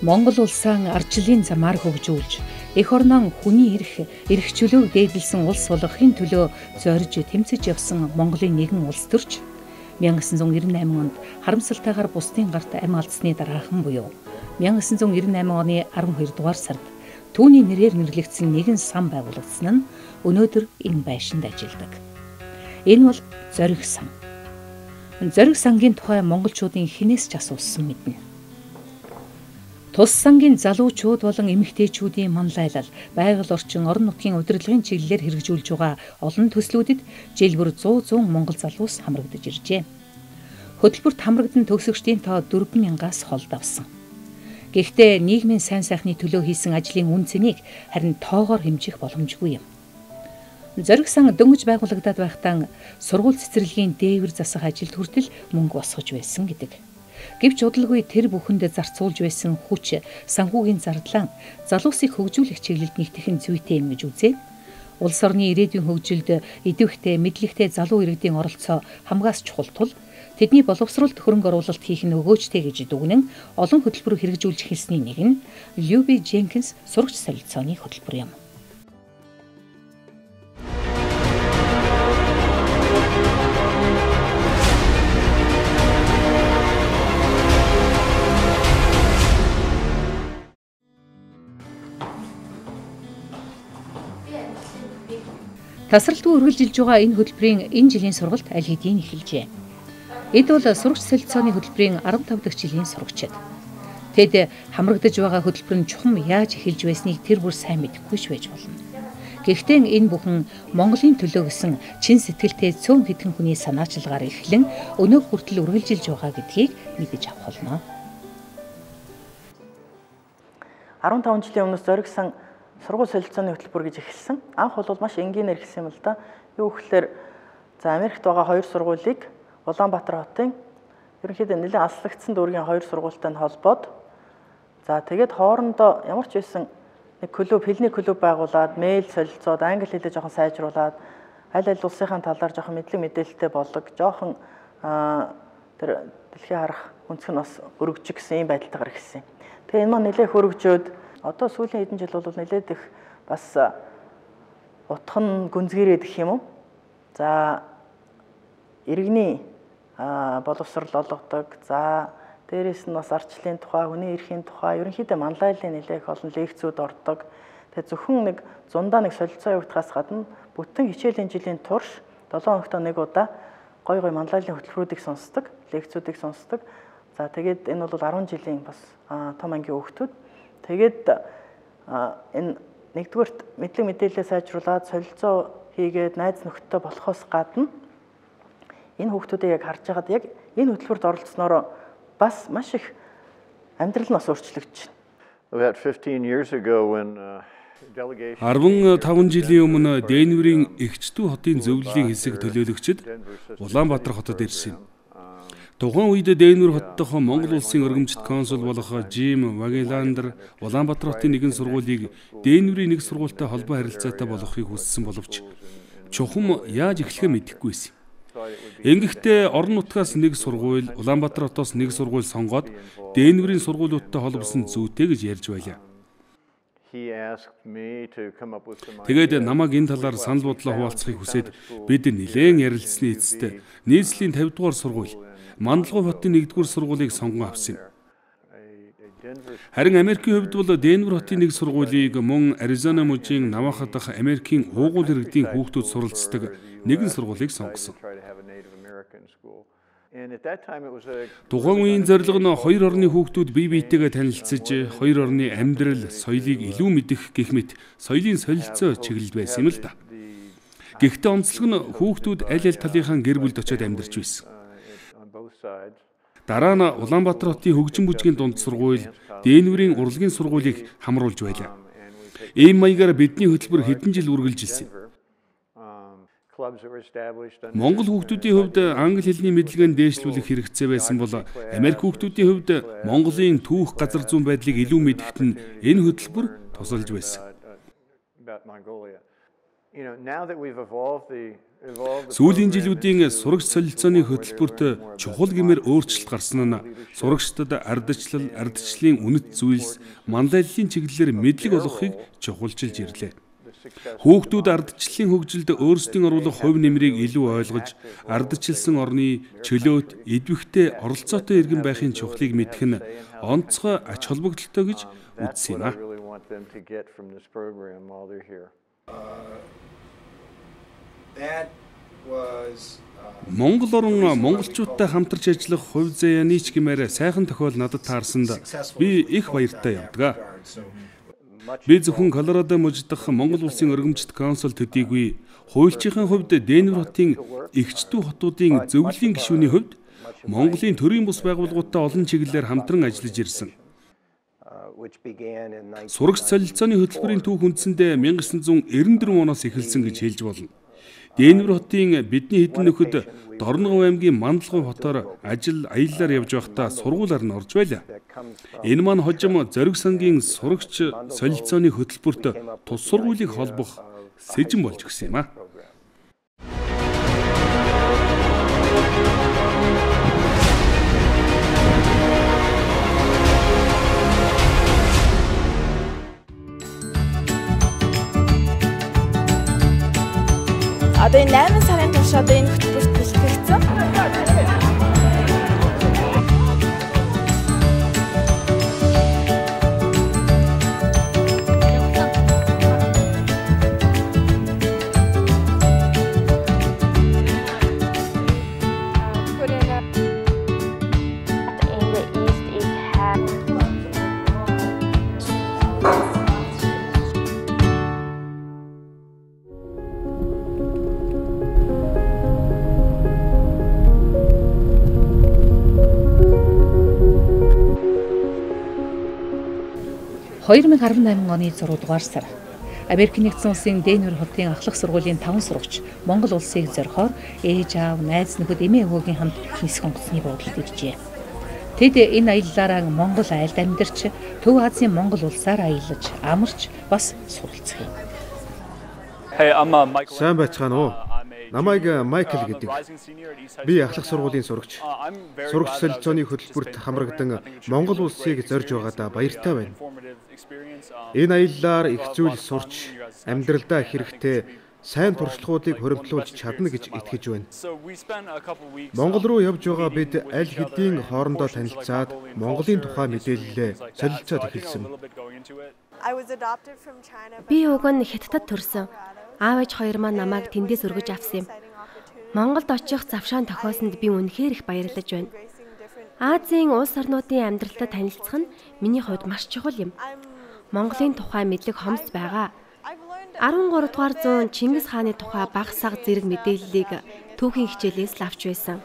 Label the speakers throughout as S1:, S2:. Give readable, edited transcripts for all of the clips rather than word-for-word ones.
S1: Монгол улсаа ардчлалын замаар хөгжүүлж, эх орноо хүний эрх, эрх чөлөөг дээдэлсэн улс болгохын төлөө зорж тэмцэж явсан Монголын нэгэн улс төрч 1998 онд харамсалтайгаар бусдын гарт амь алдсны дараахан буюу 1998 оны 12 дугаар сард түүний нэрээр нэрлэгдсэн нэгэн сан байгуулагдсан нь өнөөдөр энэ байшинд ажилладаг. Энэ бол Зориг сан. Зориг сангийн тухай монголчуудын хинээс ч асуусан мэднэ. Тус сангийн залуучууд болон эмэгтэйчүүдийн манлайлал, байгаль орчин, орон нутгийн удирдлагын чиглэлээр хэрэгжүүлж байгаа олон төслүүдэд жил бүр 100 монгол залуус хамрагдаж иржээ. Хөтөлбөрт хамрагдан төгсөгчдийн тоо 4000-аас хол давсан. Гэхдээ нийгмийн сайн сайхны төлөө хийсэн ажлын үн цэнийг харин тоогоор хэмжих боломжгүй юм. Зориг сан дөнгөж байгуулагдаад байхдаа сургууль цэцэрлэгийн дээвэр засах ажилд хүртэл мөнгө босгож байсан гэдэг. Гэвч удалгүй тэр бүхэнд зарцуулж байсан хүч, санхүүгийн зардлаа залуусыг хөгжүүлэх чиглэлд нэгтгэх нь зүйтэй юм гэж үзээд улс орны ирээдүйн хөгжилд идэвхтэй, мэдлэгтэй залуу иргэдийн оролцоо хамгаас чухал тул тэдний боловсролд хөрөнгө оруулалт хийх нь өгөөжтэй гэж дүгнэн олон хөтөлбөр хэрэгжүүлж эхэлсний нэг нь Люби Дженкинс сурагч солилцооны хөтөлбөр юм. Тасралтгүй үргэлжилж байгаа энэ хөтөлбөрийн энэ жилийн сургалт аль хэдийн эхэлжээ. Эд бол сурагч солилцооны хөтөлбөрийн 15 дахь жилийн сурагчид. Тэд хамрагдаж байгаа хөтөлбөр нь чухам яаж эхэлж байсныг тэр бүр сайн мэдэхгүй ч байж болно. Гэхдээ энэ бүхэн Монголын төлөө гэсэн чин сэтгэлтэй цөөн хэдхэн хүний санаачилгаар эхлэн өнөөх хүртэл үргэлжилж байгаа гэдгийг мэдэж авах болно.
S2: 15 жилийн өмнөөс Зориг сан сургууль солилцооны хөтөлбөр гэж эхэлсэн. Анх бол маш энгийнээр эхэлсэн юм л да. Юу гэхээр за Америкт байгаа хоёр сургуулийг Улаанбаатар хотын ерөнхийдөө нэлээд алслагдсан дүүргийн хоёр сургуультай нь холбоод за тэгээд хоорондоо ямар ч байсан нэг клуб, хэлний клуб байгуулад, мэйл солилцоод, англи хэлээ жоохон сайжруулад, аль аль улсынхаа талаар жоохон мэдлэг мэдээлэлтэй болог, жоохон тэр дэлхийн харах өнцөг нь бас өргөжих гэсэн ийм байдалтайгаар эхэлсэн. Тэгээ энэ маань нэлээд хөргөжөөд одоо сүүлийн хэдэн жил бол нэлээд их бас утга нь гүнзгийрээд гэх юм уу. За иргэний боловсрол олгодог. За дээрээс нь бас ардчлалын тухай, хүний эрхийн тухай, ерөнхийдөө манлайллын нэлээд их олон лекцүүд ордог. Тэгээ зөвхөн нэг зундаа нэг солилцоо явагдахаас гадна бүтэн хичээлийн жилийн турш 7 хоногт нэг удаа гой гой манлайллын хөтөлбөрүүдийг сонсдог, лекцүүдийг сонсдог. За тэгээд энэ бол 10 жилийн бас том ангийн хүүхдүүд. Тэгээд энэ нэгдүгээрт мэдлэг мэдээлэлээ сайжруулад солилцоо хийгээд найз нөхдөдтэй болохоос гадна энэ хүүхдүүдийг яг харж байхад яг энэ хөтөлбөрт оролцсоноор бас маш их амьдрал нь бас өөрчлөгдөж байна.
S3: About 15 years ago when
S4: 15 жилийн өмнө Денверийн Эгчдүү хотын зөвлөлийн хэсэг төлөөлөгчид Улаанбаатар хотод ирсэн юм. Тухайн үед Денвер хот дахь Монгол улсын өргөмжит консул болох Жим Вагеландер Улаанбаатар хотын нэгэн сургуулийг Денверийн нэг сургуультай холбоо харилцаатай болгохыг хүссэн боловч чухам яаж эхлэхээ мэдэхгүй байсан. Ингэхдээ орон нутгаас нэг сургууль, Улаанбаатар хотоос нэг сургууль сонгоод Денверийн сургуулиудтай холбосон зүйтэй гэж ярьж байлаа. Тэгээд намайг энэ талаар санал бодлоо хуваалцахыг хүсээд бид нэлээн ярилцсаны эцэст нийслэлийн 50 дугаар сургууль, Мандалгуй хотын 1-р сургуулийг сонгон авсан юм. Харин Америкийн хувьд бол Денвер хотын нэг сургуулийг мөн Аризона мужийн Наваха дахь Америкийн уугуул иргэдийн хүүхдүүд суралцдаг нэгэн сургуулийг сонгосон. Тухайн үеийн зорилго нь хоёр орны хүүхдүүд бие биетэйгээ танилцаж, хоёр орны амьдрал, соёлыг илүү мэдэх гэх мэт соёлын солилцоо чиглэл байсан юм л да. Гэхдээ онцлог нь хүүхдүүд аль аль талынхаа гэр бүлд очиод амьдарч байсан. Дараа нь Улаанбаатар хотын хөгжин бүжгийн дунд сургууль, Денверийн урлагийн сургуулийг хамруулж байлаа. Ийм маягаар бидний хөтөлбөр хэдэн жил үргэлжилсэн. Монгол хүүхдүүдийн хувьд англи хэлний мэдлэгэнд дээшлүүлэх хэрэгцээ байсан бол Америк хүүхдүүдийн хувьд Монголын түүх газар зүйн байдлыг илүү мэдэхэд нь энэ хөтөлбөр тусалж байсан. Сүүлийн жилүүдийн сурагч солилцооны хөтөлбөрт чухал гэмээр өөрчлөлт гарсан нь сурагчдад ардчлал, ардчлалын үнэт зүйлс, манлайллын чиглэлээр мэдлэг олгохыг чухалчилж ирлээ. Хүүхдүүд ардчлалын хөгжилд өөрсдийн оруулах хувь нэмрийг илүү ойлгож, ардчилсан орны чөлөөт, идэвхтэй, оролцоотой иргэн байхын чухлыг мэдэх нь онцгой ач холбогдолтой гэж үзсэн юм а. Монгол орон монголчуудтай хамтарч ажиллах хувь заяаны ч гэмээр сайхан тохиол надад таарсанд би их баяртай явдаг. Би зөвхөн Колорадо мужид дахь Монгол улсын өргөмжит консул төдийгүй хуульчийн хувьд Денвер хотын эгч дүү хотуудын зөвлөлийн гишүүний хувьд Монголын төрийн бус байгууллагуудтай олон чиглэлээр хамтран ажиллаж ирсэн. Сурагч солилцооны хөтөлбөрийн түүх үндсэндээ 1994 оноос эхэлсэн гэж хэлж болно. Денвер хотын бидний хэдэн нөхөд Дорноговь аймгийн Мандалговь хотоор ажил аяллаар явж байхдаа сургуулиар нь орж байлаа. Энэ маань хожим Зориг сангийн сурагч солилцооны хөтөлбөрт тус сургуулийг холбох сэжин болж өгсөн юм а.
S5: Одоо энэ 8 сарын турш одоо энэ хөтөлбөрт бэлтгэгдсэн.
S6: In the east it has
S1: 2018 оны 6 дугаар сар Америк нэгдсэн улсын Денвер хотын ахлах сургуулийн 5 сурагч Монгол улсыг зорихоор ээж аав, найз нөхөд, эмээ өвөөгийн хамт нисэх онгоцны буудалд иржээ. Тэд энэ аяллаараа Монгол айлд амьдарч, Төв Азийн Монгол улсаар аялаж, амарч бас суралцах юм.
S7: Сайн байцгаана уу? Намайг Майкл гэдэг. Би ахлах сургуулийн сурагч. Сурагч солилцооны хөтөлбөрт хамрагдан Монгол улсыг зорж байгаадаа баяртай байна. Энэ аяллаар их зүйл сурч, амьдралдаа хэрэгтэй сайн туршлагуудыг хуримтлуулж чадна гэж итгэж байна. Монгол руу явж байгаа бид аль хэдийн хоорондоо танилцаад Монголын тухай мэдээллээ солилцоод эхэлсэн.
S8: Би уг нь Хятадд төрсөн. Аав ээж хоёр маань намайг тэндээс өргөж авсан юм. Монголд очих завшаан тохиосонд би үнэхээр их баярлаж байна. Азийн улс орнуудын амьдралтай танилцах нь миний хувьд маш чухал юм. Монголын тухай мэдлэг хомс байгаа. 13 дугаар зуун Чингис хааны тухай баг саг зэрэг мэдээллийг түүхийн хичээлээс л авч байсан.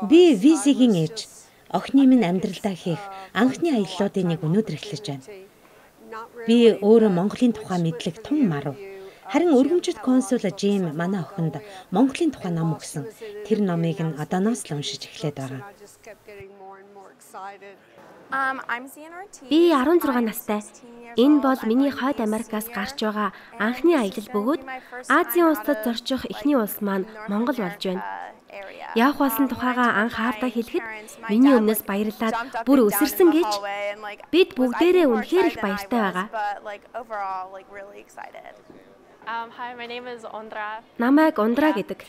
S9: Би Визигийн ээж. Охины минь амьдралдаа хийх анхны аяллуудын нэг өнөөдөр эхэлж байна. Би өөрөө Монголын тухай мэдлэг тун марав. Харин өргөмжит консул Жим манай охинд Монголын тухай ном өгсөн. Тэр номыг нь одооноос л уншиж эхлээд байгаа.
S8: Би 16 настай. Энэ бол миний Хойд Америкаас гарч байгаа анхны аялал бөгөөд Азийн улсад зорчих эхний улс маань Монгол болж байна. Явах болсон тухайгаа анх аавдаа хэлэхэд миний өмнөөс баярлаад бүр өсөрсөн гэж бид бүгдээрээ үнэхээр их баяртай байгаа. Намайг Ундра гэдэг.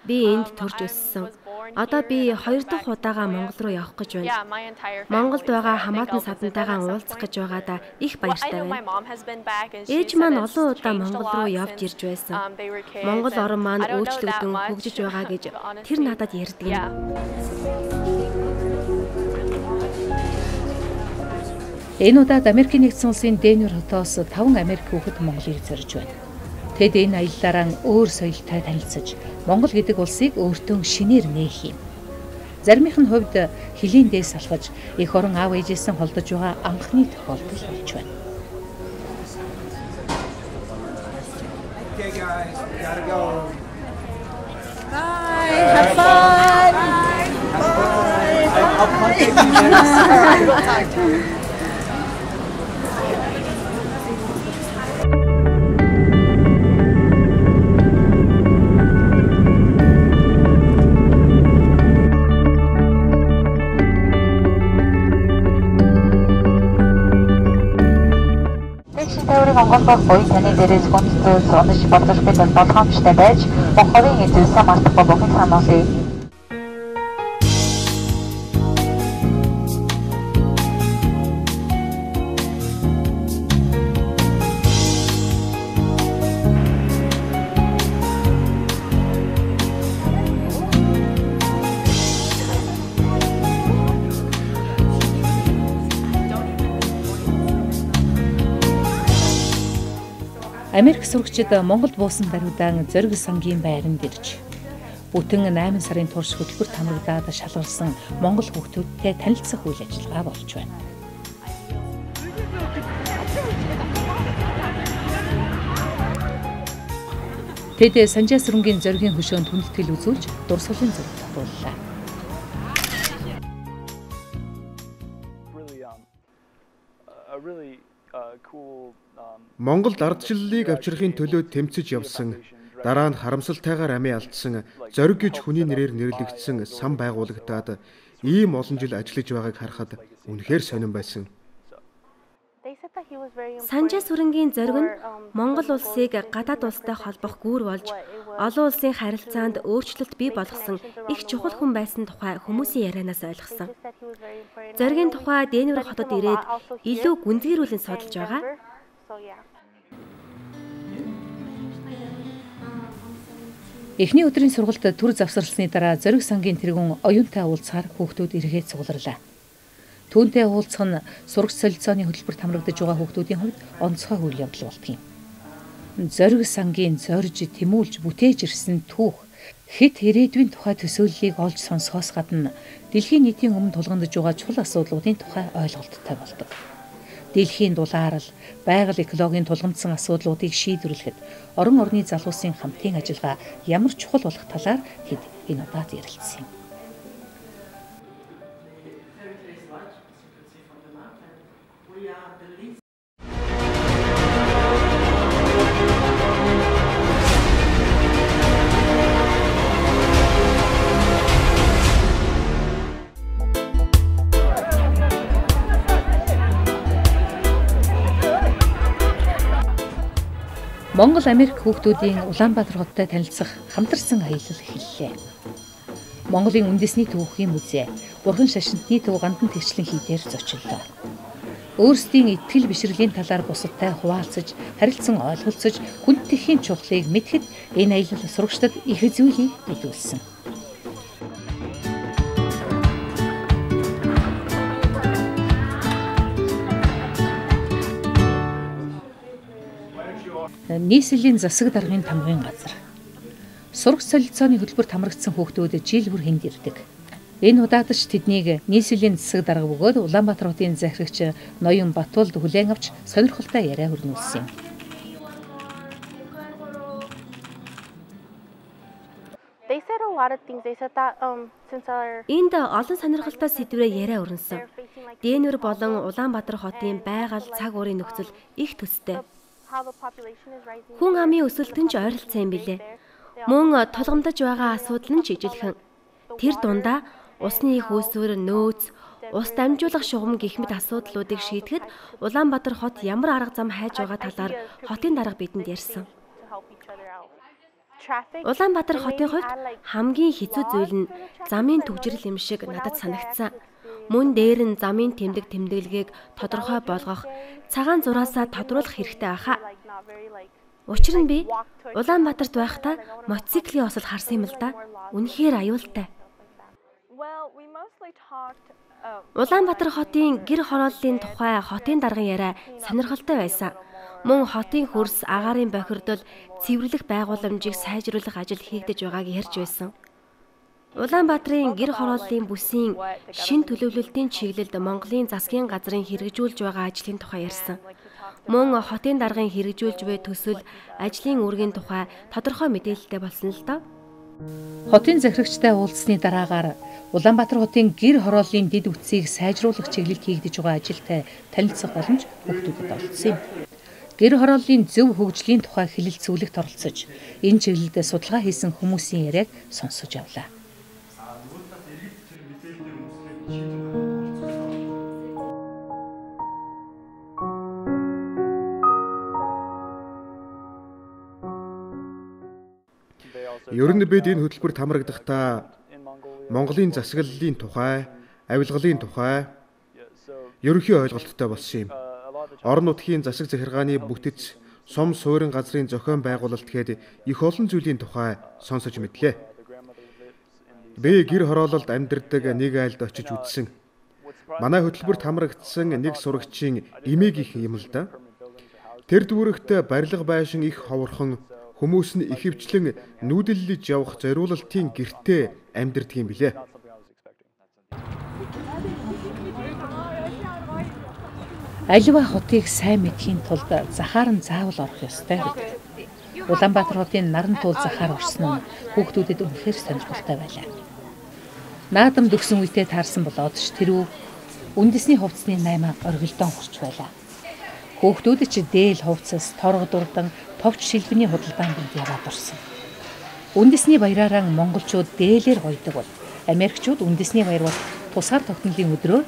S8: Би энд төрж өссөн. Одоо би хоёр дахь удаага Монгол руу явах гэж байна. Монголд байгаа хамаатан садантайгаа уулзах гэж байгаадаа их баяртай байна. Ээж маань олон удаа Монгол руу явж ирж байсан. Монгол орн маань өөрчлөгдөн хөгжиж байгаа гэж тэр надад ярьдаг юм.
S1: Энэ удаад Америкийн нэгдсэн улсын Денвер хотоос 5 Америк хүүхэд Монголыг зорж байна. Тэд энэ аяллаараа өөр соёлтой танилцаж, Монгол гэдэг улсыг өөртөө шинээр нээх юм. Заримынх нь хувьд хөлийн дээс алхаж, эх орон аав ээжээс нь холдож байгаа анхны тохиолдол болж байна.
S10: Okay guys, we gotta go.
S5: Bye. Have fun. Bye.
S10: I'll contact you next time. We'll talk to you.
S11: тээврийн онгойлгох буй таны дээрээс хүнд зүйлс унаж болзошгүй тул болгоомжтой байж мөнхөрийн зүйлсээ мартахгүй бүхэн сануулъя.
S1: Америк сурагчид Монголд буусан даруйдаан Зориг сангийн байранд ирж бүтэн 8 сарын турш хөтөлбөрт хамрагдаад шалгарсан монгол хүүхдүүдтэй танилцах үйл ажиллагаа болж байна. Тэд Санжаа сүрэнгийн зоригийн хөшөөнд хүндэтгэл үзүүлж дурсгалын зураг татууллаа.
S7: Монголд ардчлалыг авчрахын төлөө тэмцэж явсан, дараа нь харамсалтайгаар амиа алдсан Зориг гэж хүний нэрээр нэрлэгдсэн сан байгуулагдаад ийм олон жил ажиллаж байгааг харахад үнэхээр сонин байсан.
S8: Санжаа сүрэнгийн зориг нь Монгол улсыг гадаад улстай холбох гүүр болж олон улсын харилцаанд өөрчлөлт бий болгосон их чухал хүн байсан тухай хүмүүсийн ярианаас ойлгосон. Зоригийн тухай Денвер хотод ирээд илүү гүнзгийрүүлэн судалж байгаа.
S1: Эхний өдрийн сургалт төр завсарласны дараа Зориг сангийн тэргүүн оюунтай уулзахаар хүүхдүүд эргээд цугларлаа. Түүнтэй уулзах нь сурагч солилцооны хөтөлбөрт хамрагдаж байгаа хүүхдүүдийн хувьд онцгой үйл явдал болдог юм. Зориг сангийн зорж, тэмүүлж, бүтээж ирсэн түүх, хэд ирээдүйн тухай төсөөллийг олж сонсохоос гадна дэлхийн нийтийн өмнө тулгамдж байгаа чухал асуудлуудын тухай ойлголттой болдог. Дэлхийн дулаарал, байгаль экологийн тулгамдсан асуудлуудыг шийдвэрлэхэд орон орны залуусын хамтын ажиллагаа ямар чухал болох талаар хэд энэ удаад ярилцсан юм. Монгол Америк хүүхдүүдийн Улаанбаатар хоттой танилцах хамтарсан аялал эхэллээ. Монголын үндэсний түүхийн музей, Бурхан шашинтны төв гандан тэгшлэн хийдээр зочлоо. Өөрсдийн итгэл бишрэлийн талаар бусадтай хуваалцаж, харилцан ойлголцож, хүндэтгэхийн чухлыг мэдэхэд энэ аялал сурагчдад их зүйлийг мэдүүлсэн. Нийслэлийн засаг даргын тамгын газар. Сурагч солилцооны хөтөлбөрт хамрагдсан хүүхдүүд жил бүр хэнд ирдэг. Энэ удаад ч тэднийг нийслэлийн засаг дарга бөгөөд Улаанбаатар хотын захирагч Ноён Батулд хүлээн авч сонирхолтой яриа өрнүүлсэн юм.
S8: Энд олон сонирхолтой сэдвээр яриа өрнөсөн. Денвер болон Улаанбаатар хотын байгаль, цаг уурын нөхцөл их төстэй. Хүн амын өсөлт нь ч ойролцоо юм билээ. Мөн тулгамдаж байгаа асуудал нь ч ижилхэн. Тэр дундаа усны их үүсвэр, нөөц, ус дамжуулах шугам гэх мэт асуудлуудыг шийдэхэд Улаанбаатар хот ямар арга зам хайж байгаа талаар хотын дарга бидэнд ярьсан. Улаанбаатар хотын хувьд хамгийн хэцүү зүйл нь замын түгжрэл юм шиг надад санагдсан. Мөн дээр нь замын тэмдэг тэмдэглэгийг тодорхой болгох, цагаан зураасаа тодруулах хэрэгтэй байхаа. Учир нь би Улаанбаатарт байхдаа мотоциклийн осол харсан юм л да. Үнэхээр аюултай. Улаанбаатар хотын гэр хорооллын тухай хотын даргын яриа сонирхолтой байсан. Мөн хотын хөрс, агаарын бохирдол, цэвэрлэх байгууламжийг сайжруулах ажил хийгдэж байгааг ярьж байсан. Улаанбаатарын гэр хорооллын бүсийн шин төлөвлөлтийн чиглэлд Монголын засгийн газрын хэрэгжүүлж байгаа ажлын тухай ярьсан. Мөн хотын даргын хэрэгжүүлж буй төсөл, ажлын үүргийн тухай тодорхой мэдээлэлтэй болсон л доо.
S1: Хотын захирагчтай уулзсны дараагаар Улаанбаатар хотын гэр хорооллын дэд бүтцийг сайжруулах чиглэлд хийгдэж байгаа ажилтай танилцах боломж хүүхдүүдэд олдсон юм. Гэр хорооллын зөв хөгжлийн тухай хэлэлцүүлэгт оролцож, энэ чиглэлд судалгаа хийсэн хүмүүсийн яриаг сонсож авлаа.
S7: Ер нь бид энэ хөтөлбөрт хамрагдахдаа Монголын засаглалын тухай, авилгалын тухай ерөнхий ойлголттой болсон юм. Орон нутгийн засаг захиргааны бүтэц, сум суурин газрын зохион байгуулалт гээд их олон зүйлийн тухай сонсож мэдлээ. Би гэр хороололд амьдардаг нэг айлд очиж үзсэн. Манай хөтөлбөрт хамрагдсан нэг сурагчийн эмээгийнхэн юм л да. Тэр дүүрэгт барилга байшин их ховорхон, хүмүүс нь ихэвчлэн нүүдэллэж явах зориулалтын гэртээ амьдардаг юм билээ.
S1: Аливаа хотыг сайн мэдэхийн тулд захаар нь заавал орох ёстой гэдэг. Улаанбаатар хотын наран туул захаар орсон нь хүүхдүүдэд үнэхээр сонирхолтой байлаа. Наадам дөхсөн үедээ таарсан болоод ч тэрүү үндэсний хувцсны 8 оргилдон хурч байлаа. Хүүхдүүд ч дээл хувцас, торго дурдан, товч шилбэний худалдаан донд яваад орсон. Үндэсний баяраараа монголчууд дээлээр гоёдог бол Америкчууд үндэсний баяр бол тусгаар тогтнолын өдрөөр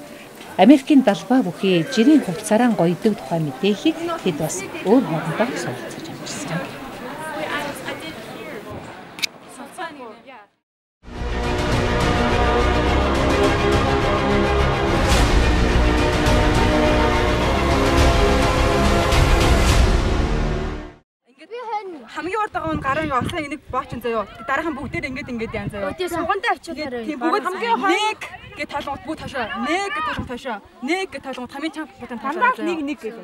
S1: Америкийн далбаа бүхий жирийн хувцаараа гоёдог тухай мэдээллийг тэд бас өөр хоорондоо суралцаж амжсан.
S12: Хамгийн урд байгаа нь гараа ингээ орсон энийг боочин заяо. Дараахан бүгдээр ингээд ингээд яан заяо.
S5: Тийм сугандаа авчиулаарай.
S12: Тийм бүгд хамгийн нэг гэж толгот бүгд тошоо. Нэг гэж толгот тошоо. Нэг гэж толгот хамгийн чанга бүтэн тошоо.
S5: Дандаа нэг нэг гэж.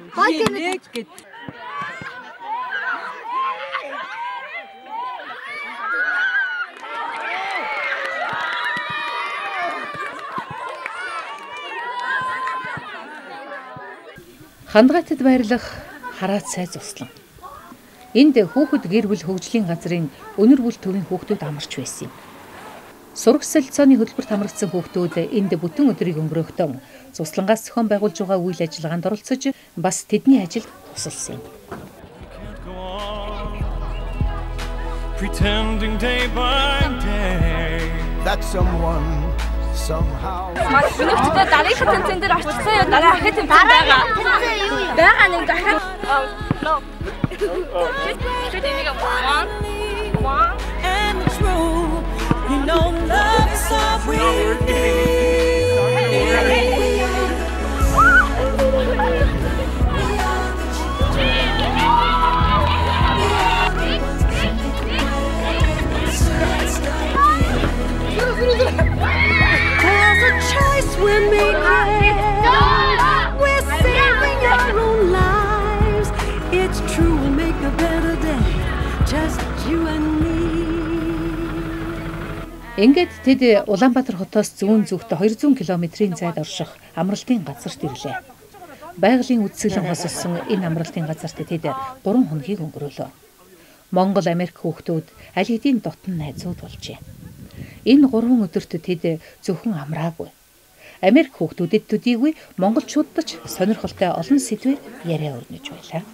S12: Нэг гэж.
S1: Хандгайтад байрлах хараат сай зуслан. Энд хүүхэд гэр бүл хөгжлийн газрын өнөр бүл төвийн хүүхдүүд амарч байсан юм. Сураг солилцооны хөтөлбөрт хамрагдсан хүүхдүүд энд бүтэн өдрийг өнгөрөөхтөн зуслангаас зохион байгуулж байгаа үйл ажиллагаанд оролцож бас тэдний ажилд тусалсан юм.
S13: Pretending day by day
S14: that someone somehow.
S5: Миний дараагийнхаа тэмцээн дээр орчихсон юу? Дараагийнхаа тэмцээн байгаа. Байгаа нэг дахиад.
S6: Should we go one, one,
S15: and the truth? You know love is all we need. There's a choice we're making. We're saving our own lives. It's true, we'll make a better day. Just you and me.
S1: Ингээд тэд Улаанбаатар хотоос зүүн зүгт 200 км-ийн зайд орших амралтын газарт ирлээ. Байгалийн үзэсгэлэн хосолсон энэ амралтын газарт тэд 3 хоногийг өнгөрөөлөө. Монгол, Америк хүүхдүүд аль хэдийн дотн найзууд болжээ. Энэ 3 өдөрт тэд зөвхөн амраагүй. Америк хүүхдүүдэд төдийгүй монголчуудад ч сонирхолтой олон сэдвээр яриа өрнөж байлаа.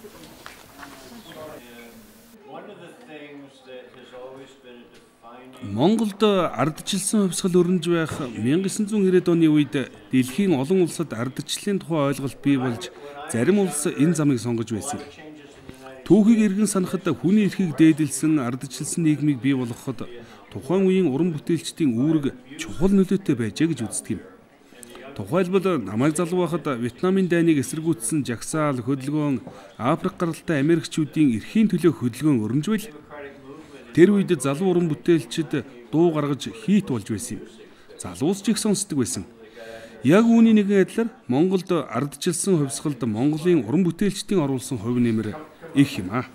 S4: Монголд ардчилсан хувьсгал өрнөж байх 1990-ад оны үед дэлхийн олон улсад ардчлалын тухай ойлголт бий болж зарим улс энэ замыг сонгож байсан юм. Түүхийг эргэн санахад хүний эрхийг дээдэлсэн ардчилсан нийгмийг бий болгоход тухайн үеийн уран бүтээлчдийн үүрэг чухал нөлөөтэй байжээ гэж үздэг юм. Тухайлбал намайг залуу байхад Вьетнамын дайныг эсэргүүцсэн жагсаал, хөдөлгөөн, Африк гаралтай Америкчүүдийн эрхийн төлөө хөдөлгөөн өрнөжвэл тэр үед залуу уран бүтээлчид дуу гаргаж хийт болж байсан юм. Залуус ч их сонсдог байсан. Яг үүний нэгэн адилаар Монголд ардчилсан хувьсгалд Монголын уран бүтээлчдийн оруулсан хувь нэмэр их юм аа.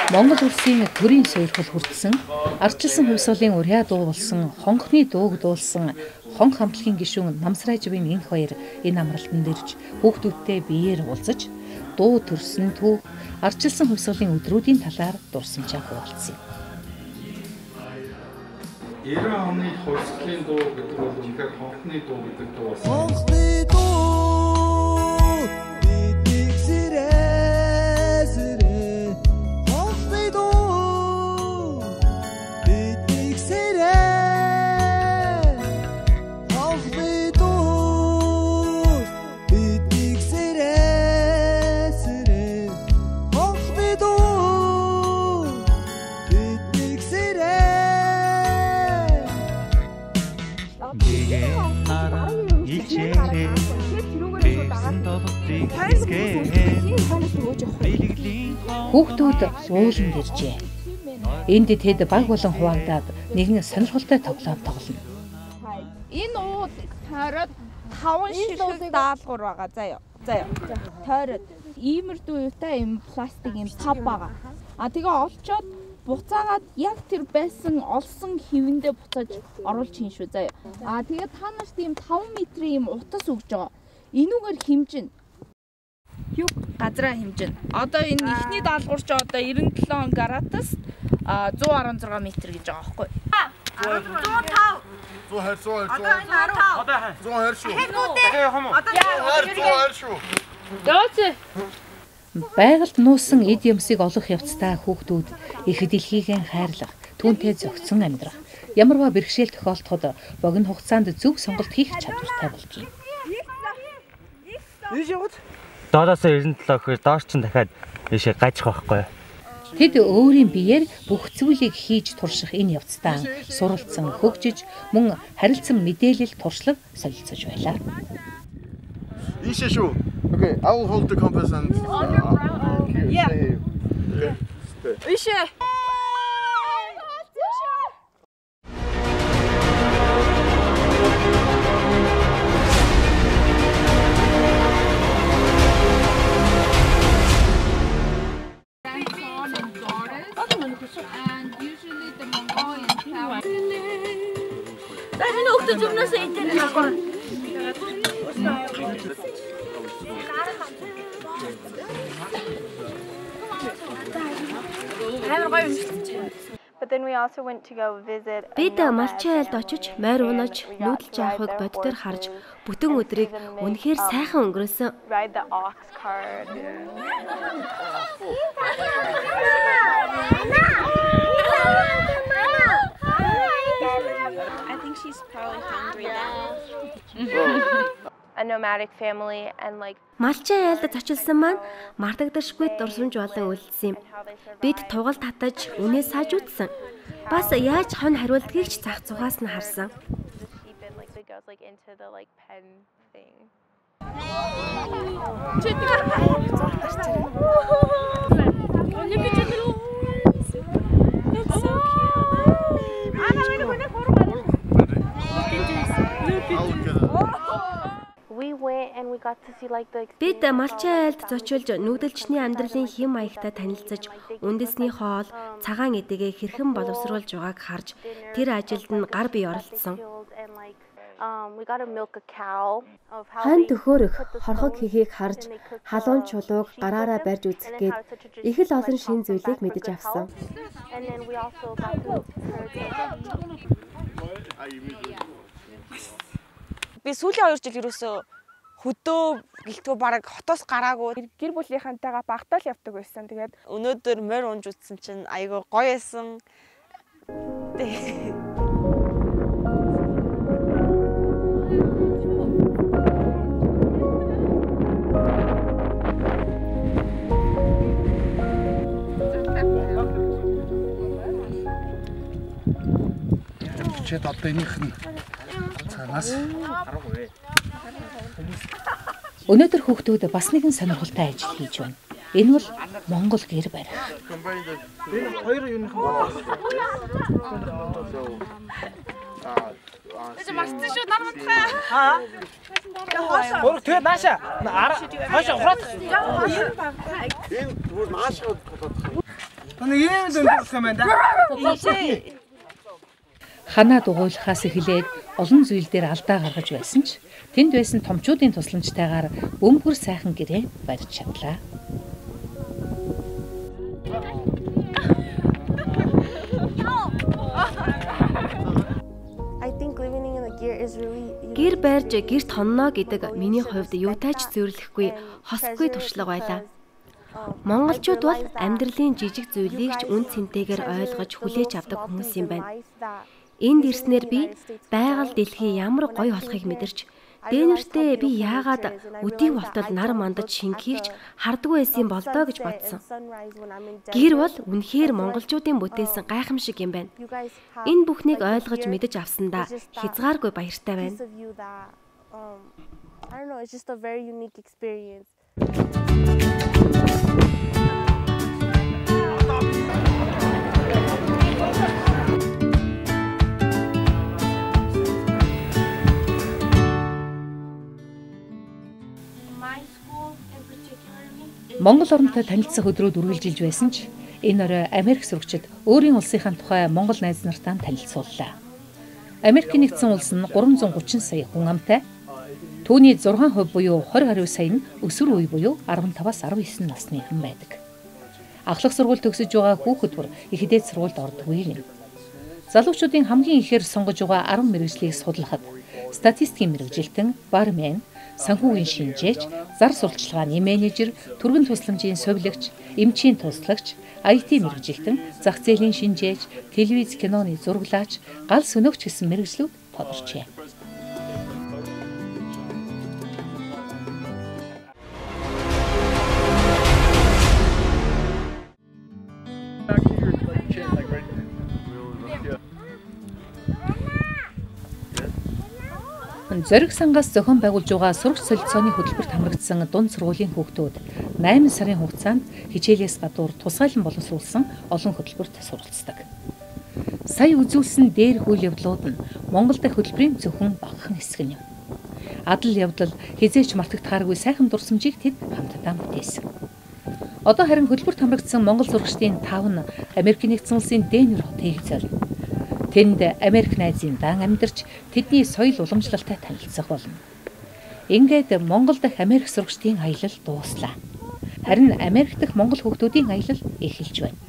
S1: Монгол улсын төрийн сойрхол хүртсэн, ардчилсан хувьсгалын урья дуу болсон, хонхны дууг дуулсан хонх хамтлагийн гишүүн Намсраажвын инх баяр энэ амралтанд ирж хүүхдүүдтэй биеэр уулзаж дуу төрсөн түүх, ардчилсан хувьсгалын өдрүүдийн талаар дурсамжаа хуваалцсан юм.
S16: 90 оны хувьсгалын дуу гэдэг бол үнэхээр хонхны дуу гэдэг дуу болсон.
S15: Хонхны дуу биднийг сэрээ сэрээ. Хонхны дуу биднийг сэрээ. Хонхны дуу биднийг сэрээ сэрээ.
S1: Хүүхдүүд ууланд иржээ. Энд тэд баг болон хуваагдаад нэгэн сонирхолтой тоглоом тоглоно.
S17: Энэ уул тойроод 5 ширхэг даалгавар байгаа заяа. Заяа. Тойроод иймэрдүү юутай юм пластик юм тав байгаа. А тэгээ олцоод буцаагаад яг тэр байсан олсон хэвэндээ буцааж оруулж хийн шүү заяа. А тэгээ та нарт ийм 5 метрийн ийм утас өгж байгаа. Энүүгээр хэмжинэ. Юу газраа хэмжинэ. Одоо энэ эхний даалгавар чи одоо 97 градус 116 м гэж байгаа байхгүй.
S12: 105
S16: 120
S12: Одоо энэ 10.
S16: 120 шүү.
S12: Одоо
S16: 120 шүү.
S6: Дөөц.
S1: Байгальд нуусан эд юмсыг олох явцдаа хүүхдүүд их дэлхийгэн хайрлах, түүнтэй зохицон амьдрах, ямарваа бэрхшээл тохиолдоход богино хугацаанд зөв сонголт хийх чадвартай болжээ.
S18: Доороос 97 гэхээр доор чинь дахиад ийшээ гажих байхгүй.
S1: Тэд өөрийн биеэр бүх зүйлийг хийж турших энэ явцдаа суралцсан, хөгжиж, мөн харилцан мэдээлэл туршлага солилцож байлаа.
S16: Ийшээ шүү. Okay, I will hold the compass and
S12: Yeah.
S16: stay here. Okay. Stay.
S12: Ийшээ.
S17: And usually the Mongolian flower.
S5: За миний хүүхдүүд өмнөөс идэх юм. Амар гоё юм шиг.
S6: But then we also went to go visit a
S8: Бид Малчин айлд очиж морь унаж, нүүдэлж авахыг боддоор харж бүтэн өдрийг үнэхээр сайхан өнгөрөөсөн.
S6: ride the ox cart.
S17: I think she's probably hungry now.
S6: A nomadic family and like
S8: Малчин айлд зочилсан маань мартагдашгүй дурсамж болон үлдсэн юм. Бид тугал татаж үнээ сааж үтсэн. Бас яаж хонь хариулдгийг ч зах зугаас нь харсан.
S6: the sheep and like that goes like into the like pen thing.
S5: Чи тэр зураг гарч ирээ. Look at your little horns. That's so cute.
S12: Ана миний хүний хуруу гарах.
S5: Look at this. Look at this.
S6: We went and we got to see like the
S8: Бид Малчин айлд зочилж нүүдэлчний амьдралын хэм маягтай танилцаж, үндэсний хоол, цагаан эдэгээ хэрхэн боловсруулж байгааг харж, тэр ажилд нь гар бие оролцсон.
S6: fields and like we got to milk a cow of how
S19: Хонь
S6: they
S19: төхөөрөх,
S6: put the
S19: хорхог
S6: stones
S19: хийхийг харж,
S6: and they cook
S19: халуун
S6: the
S19: чулууг
S6: sheep
S19: гараараа
S6: with them,
S19: барьж
S6: and
S19: үзэх
S6: then
S19: гээд
S6: how it's such a
S19: их л
S6: tradition to,
S19: олон
S6: like,
S19: шинэ
S6: toss them
S19: зүйлийг
S6: back for
S19: мэдэж
S6: good
S19: авсан.
S6: health. And then we also got to herd the sheep.
S20: Би сүүлийн 2 жил ерөөсөө хөдөө гэлтгүү бараг хотоос гараагүй.
S12: Гэр бүлийнхэнтэйгээ багтаа л явдаг байсан. Тэгээд
S20: Өнөөдөр морь унж үзсэн чинь айгүй гоё байсан.
S16: Чид одоо энийх нь цаанаас
S1: Өнөөдөр хүүхдүүд бас нэгэн сонирхолтой ажил хийж байна. Энэ бол Монгол гэр барих.
S16: Энэ хоёр юуных нь болоо.
S12: Тэс марцсан шүү нар мандахаа.
S21: Аа. Хураг тэгээ нааша. Хойш хураад.
S16: Энэ бүр наашаа болоод.
S21: Нэг юм дөнгөх юм байна да.
S1: Ханаа дугуйлахаас эхлээд олон зүйл дээр алдаа гаргаж байсан ч тэнд байсан томчуудын тусламжтайгаар бөмбөр сайхан гэрээ барьж чадлаа.
S22: I think living in a gear is really
S8: Гэр барьж гэрт хонно гэдэг миний хувьд юутай ч зүйрлэхгүй, хосгүй туршлага байлаа. Монголчууд бол амьдралын жижиг зүйлийг ч үн цэнтэйгээр ойлгож хүлээж авдаг хүмүүс юм байна. Энд ирснээр би байгаль дэлхий ямар гоё болохыг мэдэрч, Дэнвертэй би яагаад өдийг болтол нар мандаж шингэхийг ч хардаггүй байсан юм бол доо гэж бодсон. Гэр бол үнэхээр монголчуудын бүтээсэн гайхамшиг юм байна. Энэ бүхнийг ойлгож мэдэж авсандаа хязгааргүй баяртай байна.
S22: piece of you that I don't know, it's just a very unique experience.
S1: Монгол оронтой танилцах өдрүүд үргэлжилж байсан ч энэ орой Америк сурагчид өөрийн улсынхаа тухай Монгол найз нартаа танилцууллаа. Америкийн нэгдсэн улс нь 330 сая хүн амтай. Түүний 6% буюу 20 гаруй сая нь өсвөр үе буюу 15-аас 19 насныхан байдаг. Ахлах сургууль төгсөж байгаа хүүхэд бүр их дээд сургуульд ордоггүй гэнэ. Залуучуудын хамгийн ихээр сонгож байгаа 10 мэргэжлийг судлахад статистикийн мэргэжилтэн, бармен, санхүүгийн шинжээч, зар сурталчилгааны менежер, түргэн тусламжийн совилогч, эмчийн туслагч, IT мэргэжилтэн, зах зээлийн шинжээч, телевиз киноны зураглаач, гал сөнөөгч гэсэн мэргэжлүүд тодорчээ. Зориг сангаас зохион байгуулж байгаа сурагч солилцооны хөтөлбөрт хамрагдсан дунд сургуулийн хүүхдүүд 8 сарын хугацаанд хичээлээс гадуур тусгайлан боловсруулсан олон хөтөлбөрт суралцдаг. Сая үзүүлсэн дээрх үйл явдлууд нь Монгол дахь хөтөлбөрийн зөвхөн багахан хэсэг нь юм. Адал явдал хэзээ ч мартагдахааргүй сайхан дурсамжийг тэд хамтдаа бүтээсэн. Одоо харин хөтөлбөрт хамрагдсан Монгол сурагчдын 5 нь Америкийн нэгдсэн улсын Денвер хотыг зорино. Тэнд Америк найзын дан амьдарч тэдний соёл уламжлалтай танилцах болно. Ингээд Монгол дахь Америк сурагчдын аялал дууслаа. Харин Америк дахь Монгол хүүхдүүдийн аялал эхэлж байна.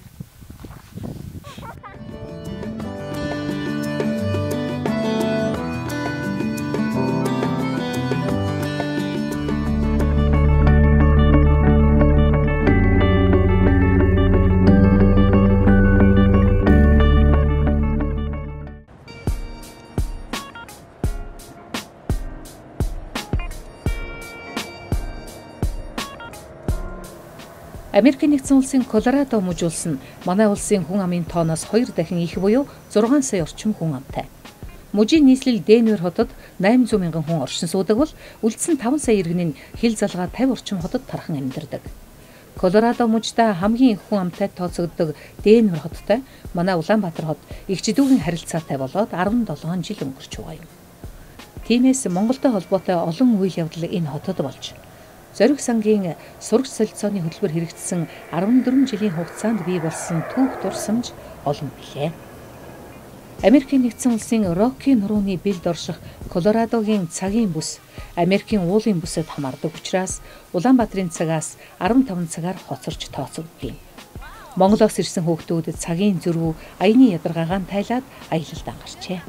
S1: Америкийн нэгдсэн улсын Колорадо мужи улс нь манай улсын хүн амын тооноос 2 дахин их буюу 6 сая орчим хүн амтай. Мужийн нийслэл Денвер хотод 800 мянган хүн оршин суудаг бол үлдсэн 5 сая иргэн нь хил залгаа 50 орчим хотод тархан амьдардаг. Колорадо мужидаа хамгийн их хүн амтай тооцогддог Денвер хоттой манай Улаанбаатар хот эгч дүүгийн харилцаатай болоод 17 жил өнгөрч байгаа юм. Тиймээс Монголтой холбоотой олон үйл явдал энэ хотод болж Зориг сангийн сурагч солилцооны хөтөлбөр хэрэгжсэн 14 жилийн хугацаанд бий болсон түүх дурсамж олон билээ. Америкийн нэгдсэн улсын Рокки нурууны бэлд орших Колорадогийн цагийн бүс Америкийн уулын бүсэд хамаардаг учраас Улаанбаатарын цагаас 15 цагаар хоцорч тооцогддог юм. Монголоос ирсэн хүүхдүүд цагийн зөрүү, аяны ядаргаагаа тайлаад аялалд ангарчээ.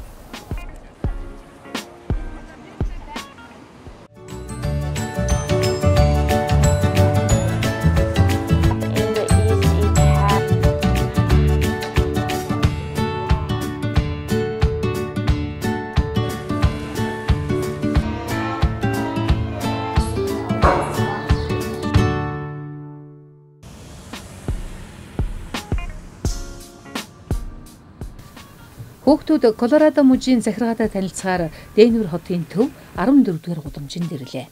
S1: Хүүхдүүд Колорадо мужийн захиргаатай танилцахаар Денвер хотын төв 14-р гудамжинд ирлээ.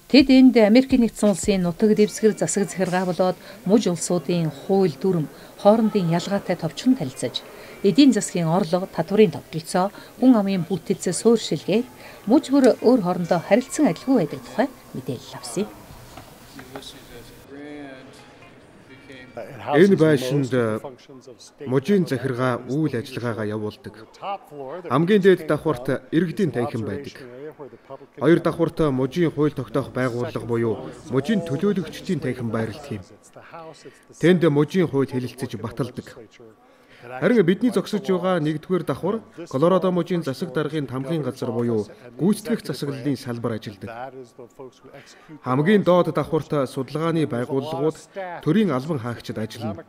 S1: Тэд энд Америкийн нэгдсэн улсын нутаг дэвсгэр засаг захиргаа болоод муж улсуудын хууль дүрэм, хоорондын ялгаатай товчхон танилцаж, эдийн засгийн орлого, татварын тогтолцоо, хүн амын бүтэц суурьшилгээд муж бүр өөр хоорондоо харилцан адилгүй байдаг тухай мэдээлэл авсан юм.
S7: Энэ байшинд мужийн захиргаа үйл ажиллагаагаа явуулдаг. Хамгийн дээд давхарт иргэдийн танхим байдаг. Хоёр давхарт мужийн хууль тогтоох байгууллага буюу мужийн төлөөлөгчдийн танхим байрладаг юм. Тэнд мужийн хууль хэлэлцэж баталдаг. Харин бидний зогсож байгаа нэгдүгээр давхар Колорадо мужийн засаг даргын тамгын газар буюу гүйцэтгэх засаглалын салбар ажилладаг. Хамгийн доод давхарт судалгааны байгууллагууд төрийн албан хаагчид ажиллана.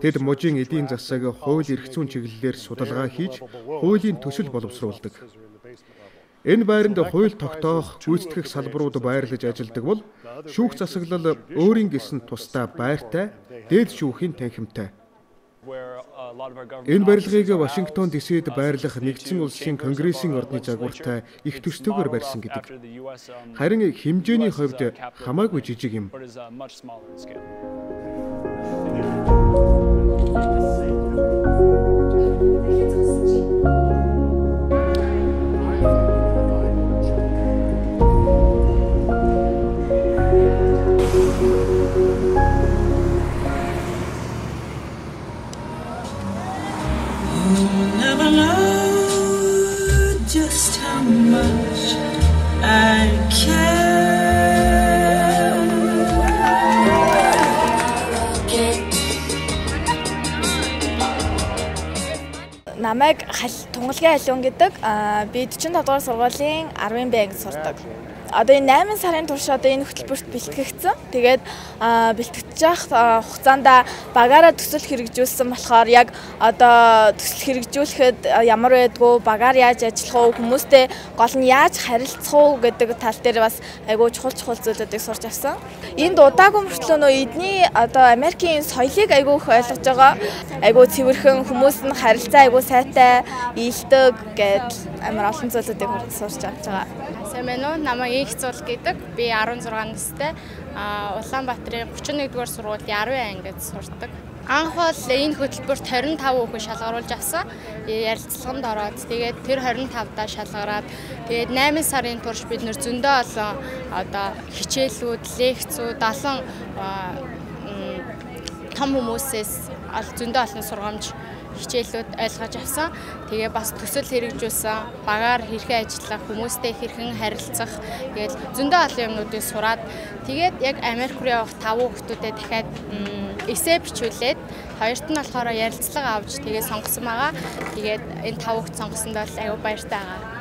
S7: Тэд мужийн эдийн засаг, хууль эрх зүйн чиглэлээр судалгаа хийж, хуулийн төсөл боловсруулдаг. Энэ байранд хууль тогтоох, гүйцэтгэх салбарууд байрлаж ажилладаг бол шүүх засаглал өөрийн гэсэн тусдаа байртай, дээд шүүхийн танхимтай. Энэ барилгыг Вашингтон ДС-д байрлах Нэгдсэн Улсын Конгрессийн ордны загвартай их төстэйгээр барьсан гэдэг. Харин хэмжээний хувьд хамаагүй жижиг юм.
S2: You'll never know just how much I care.
S19: Намайг Тунгалгийн Халиун гэдэг. Би 45 дугаар сургуулийн 10-ын Б ангид сурдаг. Одоо энэ 8 сарын турш одоо энэ хөтөлбөрт бэлтгэгдсэн. Тэгээд бэлтгэж явах хугацаанд багаараа төсөл хэрэгжүүлсэн болохоор яг одоо төсөл хэрэгжүүлэхэд ямар байдгүй, багаар яаж ажиллах уу, хүмүүстэй гол нь яаж харилцах уу гэдэг тал дээр бас айгүй чухал зүйлүүдийг сурч авсан. Энд удаагүй мөртлөө нөө эдний одоо Америкийн соёлыг айгүй их ойлгож байгаа. Айгүй цэвэрхэн, хүмүүс нь харилцаа айгүй сайтай, ийлдэг гэдэл амар олон зүйлүүдийг сурч авч байгаа.
S23: Сайн байна уу? Намайг Инх Зул гэдэг. Би 16 настай. Улаанбаатарын 31-р сургуулийн 10 ангид сурдаг. Анх бол энэ хөтөлбөрт 25 хүүхэн шалгаруулж авсан. Ярилцлаганд ороод тэгээд тэр 25-даа шалгараад тэгээд 8 сарын турш бид нэр зөндөө олон одоо хичээлүүд, лекцүүд, олон том хүмүүсээс зөндөө олон сургамж хичээлүүд ойлгож авсан. Тэгээ бас төсөл хэрэгжүүлсэн, багаар хэрхэн ажиллах, хүмүүстэй хэрхэн харилцах, тэгээд зөндөө олон юмнуудыг сураад тэгээд яг Америк руу явах 5 хүүхдүүдэд дахиад эсээ бичүүлээд хоёрт нь болохоор ярилцлага авч тэгээ сонгосон байгаа. Тэгээд энэ 5 хүүхд сонгосондоо л аюу баяртай байгаа.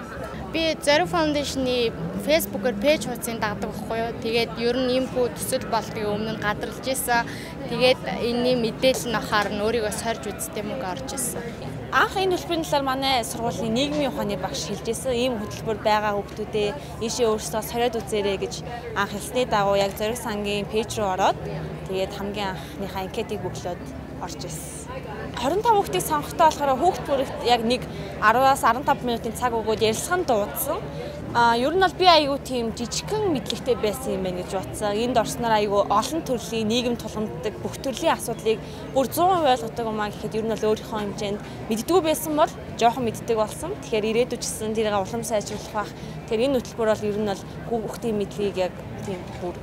S23: Би Зориг Foundation-ы Facebook-оор пэйж хуудсыг дагдаг байхгүй юу. Тэгээд ер нь иймхүү төсөл болдгийг өмнө нь гадарлаж исэн. Тэгээд энэний мэдээлэл нь ахаар нь өөрийгөө сорж үзтээ мөнгө орж исэн.
S20: Анх энэ хөтөлбөрийн талаар манай сургуулийн нийгмийн ухааны багш хэлж исэн. Ийм хөтөлбөр байгаа хүүхдүүдээ ийшээ өөрсдөө сориод үзээрэй гэж анх хэлсний дагуу яг Зориг сангийн пэйж рүү ороод тэгээд хамгийн анхныхаа анкетыг бөглөөд орж ирсэн. 25 хүүхдийг сонгохдоо болохоор хүүхд бүрт яг нэг 10-аас 15 минутын цаг өгөөд ярилцлаганд дуудсан. Ер нь бол би айгүй тийм жижигхэн мэдлэгтэй байсан юм байна гэж бодсон. Энд орсноор айгүй олон төрлийн нийгэм тулгамддаг бүх төрлийн асуудлыг бүр 100% ойлгодог юм аа гэхэд ер нь бол өөрийнхөө хэмжээнд мэддэггүй байсан бол жоохон мэддэг болсон. Тэгэхээр ирээдүйд ч гэсэн тэрийг улам сайжруулах бах. Тэгэхээр энэ хөтөлбөр бол ер нь бол хүүхдийн мэдлэгийг яг тийм бүр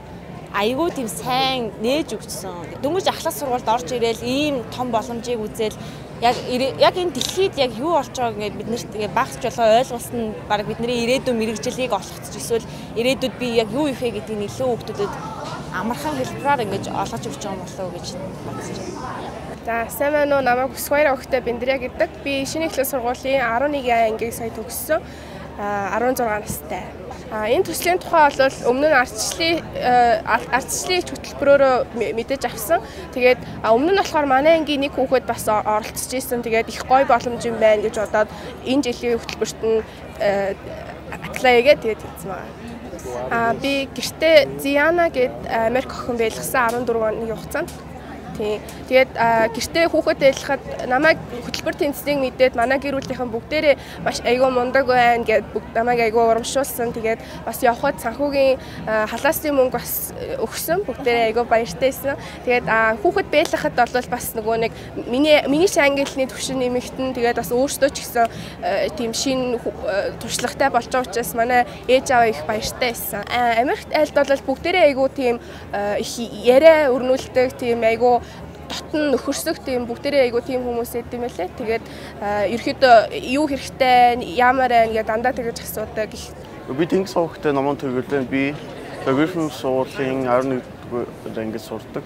S20: айгүй тийм сайн нээж өгсөн. Дөнгөж ахлах сургуульд орж ирээл ийм том боломжийг үзэл яг энэ дэлхийд яг юу болж байгааг ингээд бид нарт ингээд багц жолоо ойлгуулсан нь баг бидний ирээдүйн мэргэжлийг олоход ч эсвэл ирээдүйд би яг юу их вэ гэдгийг илүү хүүхдүүдэд амархан хэлбэрээр ингэж олгож өгч байгаа юм болов уу гэж бодож байна.
S24: За сайн байна уу? Намайг Өсгөөр өгтэй Бэндрэ гэдэг. Би шинэ эхлэл сургуулийн 11 ангийг сая төгссөн. 16 настай. Энэ төслийн тухай бол өмнө нь ардчлалын хөтөлбөрөөрөө мэдэж авсан. Тэгээд өмнө нь болохоор манай ангийн нэг хүүхэд бас оролцож исэн. Тэгээд их гоё боломж юм байна гэж бодоод энэ жилийн хөтөлбөрт нь apply хийгээд тэгээд хийсэн байгаа. Би гэртээ Зиана гээд Америк охин байлгасан 14 оны хугацаанд. Тэгээд гэртээ хүүхэд байлгахад намайг хөтөлбөр тэнцнийг мэдээд манай гэр бүлийнхэн бүгдээрээ маш айгүй мундаг байна гэд бүгд намайг айгүй урамшуулсан. Тэгээд бас явхад санхүүгийн халаасны мөнгө бас өгсөн. Бүгдээрээ айгүй баяртай байсан. Тэгээд хүүхэд байлгахад бол бас нөгөө нэг миний ангилны түвшин нэмэгдэн. Тэгээд бас өөртөө ч гэсэн тийм шинэ туршлагатай болж байгаа учраас манай ээж аав их баяртай байсан. Америкт айлд бол бүгдээрээ айгүй тийм их яриа өрнүүлдэг, тийм айгүй дотн нөхөрсөх тийм бүгдээрээ айгүй тийм хүмүүс эд юм лээ. Тэгээд ерөөхдөө юу хэрэгтэй, яамаар байна гэдээ дандаа тэгэж асуудаг.
S25: Би Тэнгис ховхтой номон төргөлөө. Би Griffin сургуулийн 11 дугаар ангид сурдаг.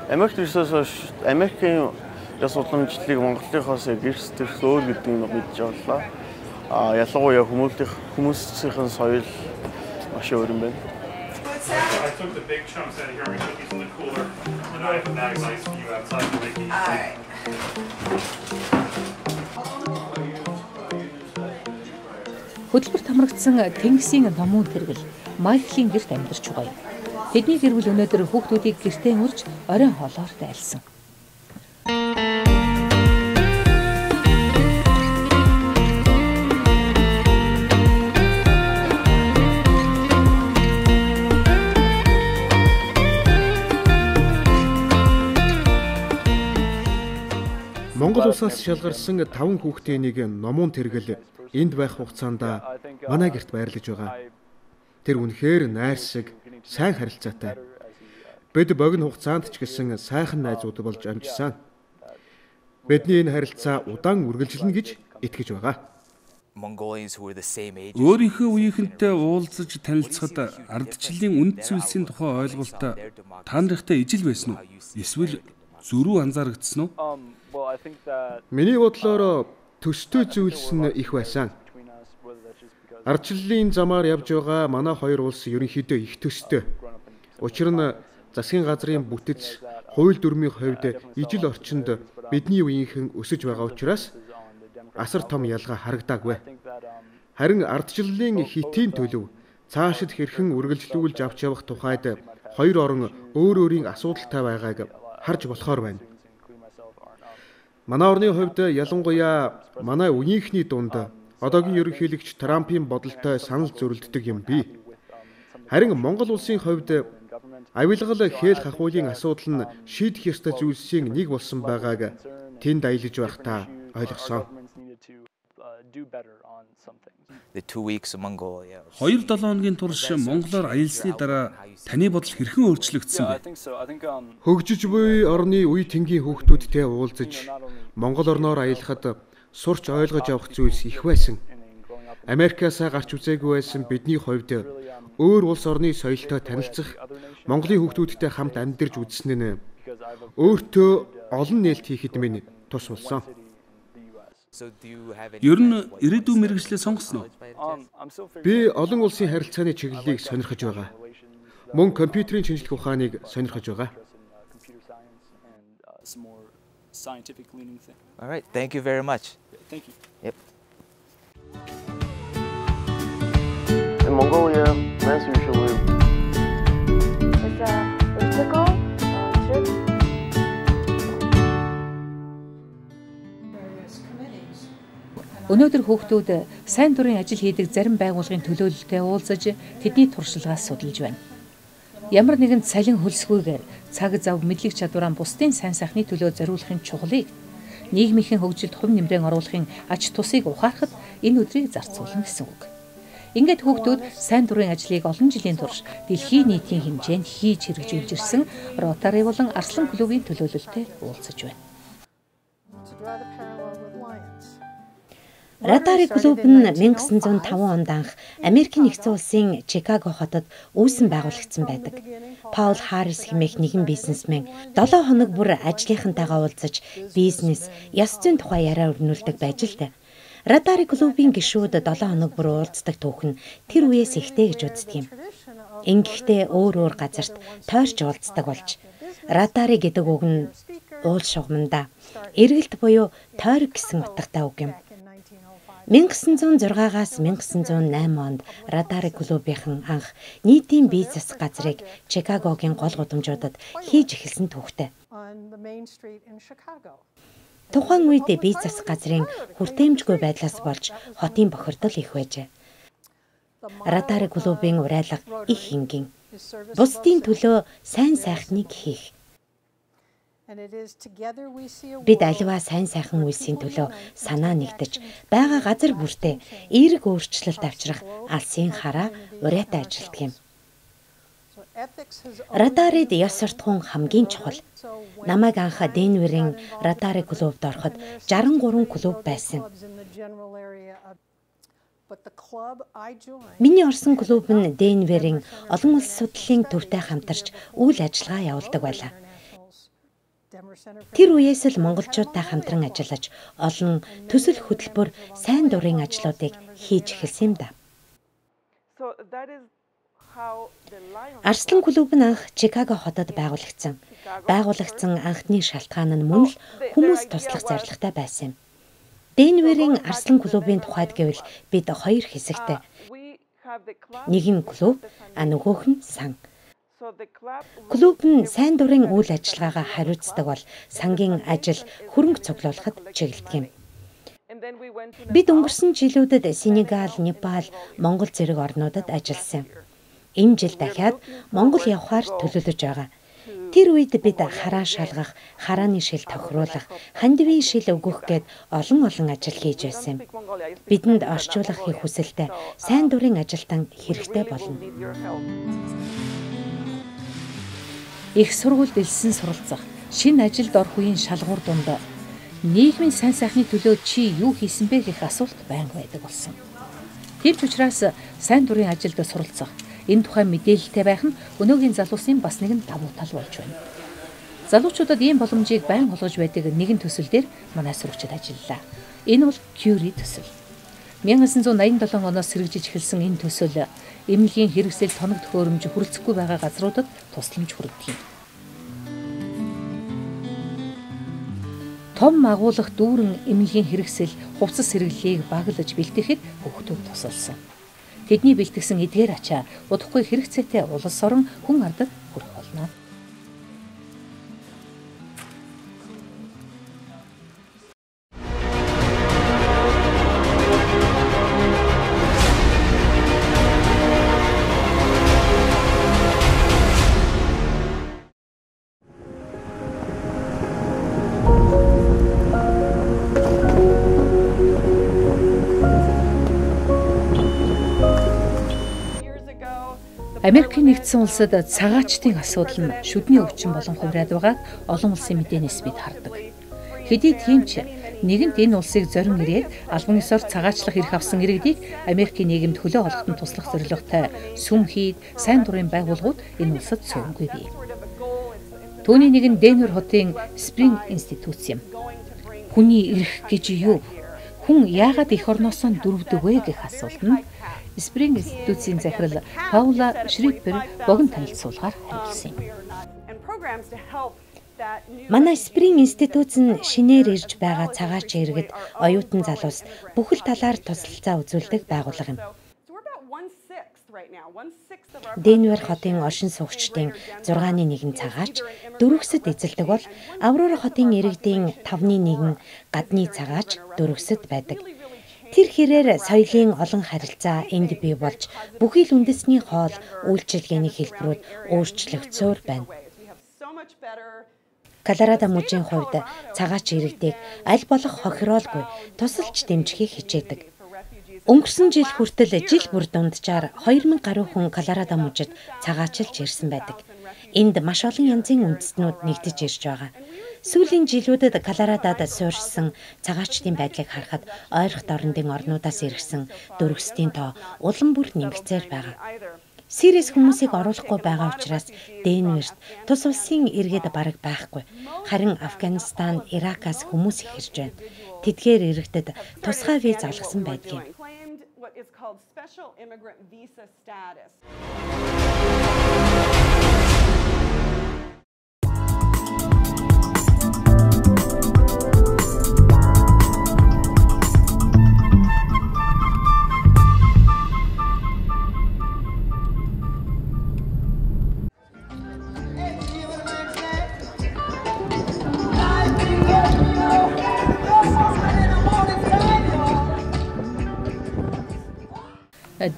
S25: Америкт ирсээс хойш Америкийн ёс уламжлалыг Монголынхоос гэрс төрс өөр гэдгийг мэдж авлаа. Ялангуяа хүмүүсийн соёл маш өөр юм байна.
S26: I took the big chunks out of here and we put these in the cooler. And I have a bag of ice for you outside the Mickey. All right.
S1: Хөтөлбөрт хамрагдсан Тэнгисийн номун тэргэл Майклийн гэрт амьдарч байгаа юм. Тэдний гэр бүл өнөөдөр хүүхдүүдийг гэртээ урьж оройн хоолоор дайлсан.
S7: Монгол улсаас шалгарсан 5 хүүхдийн нэг номун тэргэл энд байх хугацаанд манай гэрт байрлаж байгаа. Тэр үнэхээр найрсаг, сайн харилцаатай. Бид богино хугацаанд ч гэсэн сайхан найзууд болж амжсан. Бидний энэ харилцаа удаан үргэлжилнэ гэж итгэж байгаа.
S4: Өөрийнхөө үеийнхэнтэй уулзаж танилцахад ардчлалын үнэт зүйлсийн тухай ойлголт та нарынхтай ижил байсан уу? Эсвэл зөрүү анзаарагдсан уу?
S7: Миний бодлоор төстэй зүйлс нь их байсан. Ардчлалын замаар явж байгаа манай хоёр улс ерөнхийдөө их төстэй. Учир нь засгийн газрын бүтэц, хууль дүрмийн хувьд ижил орчинд бидний үеийнхэн өсөж байгаа учраас асар том ялгаа харагдаагүй. Харин ардчлалын хэтийн төлөв цаашид хэрхэн үргэлжлүүлж авч явах тухайд хоёр орон өөр өөрийн асуудалтай байгааг харж болохоор байна. Манай орны хувьд ялангуяа манай үеийнхний дунд одоогийн ерөнхийлөгч Трампын бодолтой санал зөрөлддөг юм бий. Харин Монгол улсын хувьд авилгал хэл хахуулын асуудал нь шийдэх ёстой зүйлсийн нэг болсон байгааг тэнд аялаж байхдаа ойлгосон.
S4: 2-7 хоногийн турш Монголоор аялсны дараа таны бодол хэрхэн өөрчлөгдсөн бэ?
S7: Хөгжиж буй орны үе тэнгийн хүүхдүүдтэй уулзаж Монгол орноор аялахад сурч ойлгож авах зүйлс их байсан. Америкаасаа гарч үзээгүй байсан бидний хувьд өөр улс орны соёлтой танилцах, Монголын хүүхдүүдтэй хамт амьдарч үзсэн нь өөртөө олон нээлт хийхэд минь тус болсон.
S4: Ер нь ирээдүйн мэргэжлээ сонгосон уу?
S7: Би олон улсын харилцааны чиглэлийг сонирхож байгаа. Мөн компьютерийн шинжлэх ухааныг сонирхож байгаа.
S3: All right, thank you very much.
S26: Thank you.
S3: Yep.
S25: In Mongolia, men usually
S6: It's a vertical trip.
S1: Өнөөдөр хүүхдүүд сайн дурын ажил хийдэг зарим байгууллагын төлөөлөлтэй уулзаж тэдний туршлагаас судалж байна. Ямар нэгэн цалин хөлсгүйгээр цаг зав мэдлэг чадвараа бусдын сайн сайхны төлөө зориулахын чухлыг нийгмийн хөгжилд хувь нэмрээ оруулахын ач тусыг ухаарахад энэ өдрийг зарцуулна гэсэн үг. Ингээд хүүхдүүд сайн дурын ажлыг олон жилийн турш дэлхийн нийтийн хэмжээнд хийж хэрэгжүүлж ирсэн Ротари болон Арслан клубын төлөөлөлтэй уулзаж байна.
S9: Ротари клуб нь 1905 онд анх Америкийн нэгдсэн улсын Чикаго хотод үүсэн байгуулагдсан байдаг. Паул Харрис хэмээх нэгэн бизнесмен 7 хоног бүр ажлынхантайгаа уулзаж бизнес, ёс зүйн тухай яриа өрнүүлдэг байж л дээ. Ротари клубын гишүүд 7 хоног бүр уулздаг түүх нь тэр үеэс ихтэй гэж үздэг юм. Ингэхдээ өөр өөр газарт тойрч уулздаг болж Ротари гэдэг үг нь уул шугамдаа эргэлт буюу тойрог гэсэн утгатай үг юм. 1906-аас 1908 онд Ротари клубийнхан анх нийтийн бизнес газрыг Чикагогийн гол гудамжуудад хийж эхэлсэн түүхтэй. Тухайн үед бизнес газрын хүртээмжгүй байдлаас болж хотын бохирдол их байжээ. Ротари клубын уриалга их энгийн. Бусдын төлөө сайн сайхныг хийх. Бид аливаа сайн сайхан үйлсийн төлөө санаа нэгдэж байгаа газар бүртээ эерэг өөрчлөлт авчрах алсын хараа уриатай ажилладаг юм. Ротарид ёс суртахуун хамгийн чухал. Намайг анх Денверийн Ротари клубд ороход 63 клуб байсан. Миний орсон клуб нь Денверийн олон улс судлалын төвтэй хамтарч үйл ажиллагаа явуулдаг байлаа. Тэр үеэс л монголчуудтай хамтран ажиллаж олон төсөл хөтөлбөр сайн дурын ажлуудыг хийж эхэлсэн юм да. Арслан клуб нь анх Чикаго хотод байгуулагдсан. Байгуулагдсан анхны шалтгаан нь мөн л хүмүүс туслах зорилготой байсан юм. Денверийн Арслан клубын тухайд гэвэл бид хоёр хэсэгтэй. Нэг нь клуб, а нөгөөх нь сан. Клуб нь сайн дурын үйл ажиллагаагаа хариуцдаг бол сангийн ажил хөрөнгө цуглуулахад чиглэдэг юм. Бид өнгөрсөн жилүүдэд Сенегал, Непал, Монгол зэрэг орнуудад ажилласан. Энэ жил дахиад Монгол явахаар төлөвлөж байгаа. Тэр үед бид хараа шалгах, харааны шил тохируулах, хандивын шил өгөх гээд олон олон ажил хийж байсан юм. Бидэнд орчуулах их хүсэлтэй сайн дурын ажилтан хэрэгтэй болно.
S1: Их сургуульд элсэн суралцах, шинэ ажилд орох үеийн шалгуур дунд Нийгмийн сайн сайхны төлөө чи юу хийсэн бэ гэх асуулт байнга байдаг болсон. Тийм ч учраас сайн дурын ажилд суралцах, энэ тухай мэдээлэлтэй байх нь өнөөгийн залуусын бас нэгэн давуу тал болж байна. Залуучуудад ийм боломжийг байнга олгож байдаг нэгэн төсөл дээр манай сурагчид ажиллалаа. Энэ бол Curie төсөл. 1987 оноос сэргэжиж эхэлсэн энэ төсөл эмнэлгийн хэрэгсэл тоног төхөөрөмж хүрэлцэхгүй байгаа газруудад тусламж хүргэдэг юм. Том агуулгах дүүрэн эмнэлгийн хэрэгсэл хувцас хэрэглэлийг баглаж бэлтгэхэд хүүхдүүд тусалсан. Тэдний бэлтгэсэн эдгээр ачаа удахгүй хэрэгцээтэй улс орон хүн ардад хүрэх болно. Америкийн нэгдсэн улсад цагаачдын асуудал нь шүдний өвчин болон хувраад байгааг олон улсын мэдээнээс бид хардаг. Хэдий тийм ч нэгэнт энэ улсыг зорин ирээд албан ёсоор цагаачлах эрх авсан иргэдийг Америкийн нийгэмд хөлөө олоход нь туслах зорилготой сүм хийд сайн дурын байгууллагууд энэ улсад цөөнгүй бий. Түүний нэг нь Денвер хотын Spring Institute юм. Хүний эрх гэж юу? Хүн яагаад эх орноосоо дүрвдэг вэ гэх асуулт нь Spring Institute-ийн захирал Паула Шриппер богино танилцуулгаар хариулсан юм.
S9: Манай Spring Institute нь шинээр ирж байгаа цагаач иргэд, оюутан залуус бүхэл талаар туслалцаа үзүүлдэг байгууллага юм. Денвер хотын оршин суугчдын 6-ны 1 цагаач, дөрвөсөд эзэлдэг бол Аврора хотын иргэдийн 5-ны 1 гадны цагаач дөрвөсөд байдаг. Тэр хэрээр соёлын олон харилцаа энд бий болж бүхий л үндэсний хоол, үйлчилгээний хэлбэрүүд өөрчлөгдсөөр байна. Колорадо мужийн хувьд цагаач иргэдийг аль болох хохироолгүй тусалж дэмжихийг хичээдэг. Өнгөрсөн жил хүртэл жил бүр дунджаар 2000 гаруй хүн Колорадо мужид цагаачилж ирсэн байдаг. Энд маш олон янзын үндэстнүүд нэгдэж ирж байгаа. Сүүлийн жилүүдэд Колорадод суурьшсан цагаачдын байдлыг харахад ойрхот орондын орнуудаас иргэсэн дөрвөсдийн тоо улам бүр нэмэгцээр байгаа. Сириэс хүмүүсийг оруулахгүй байгаа учраас Денверт тус улсын иргэд бараг байхгүй. Харин Афганистан, Иракаас хүмүүс их ирж байна. Тэдгээр иргэдэд тусгай виз олгосон байдаг юм.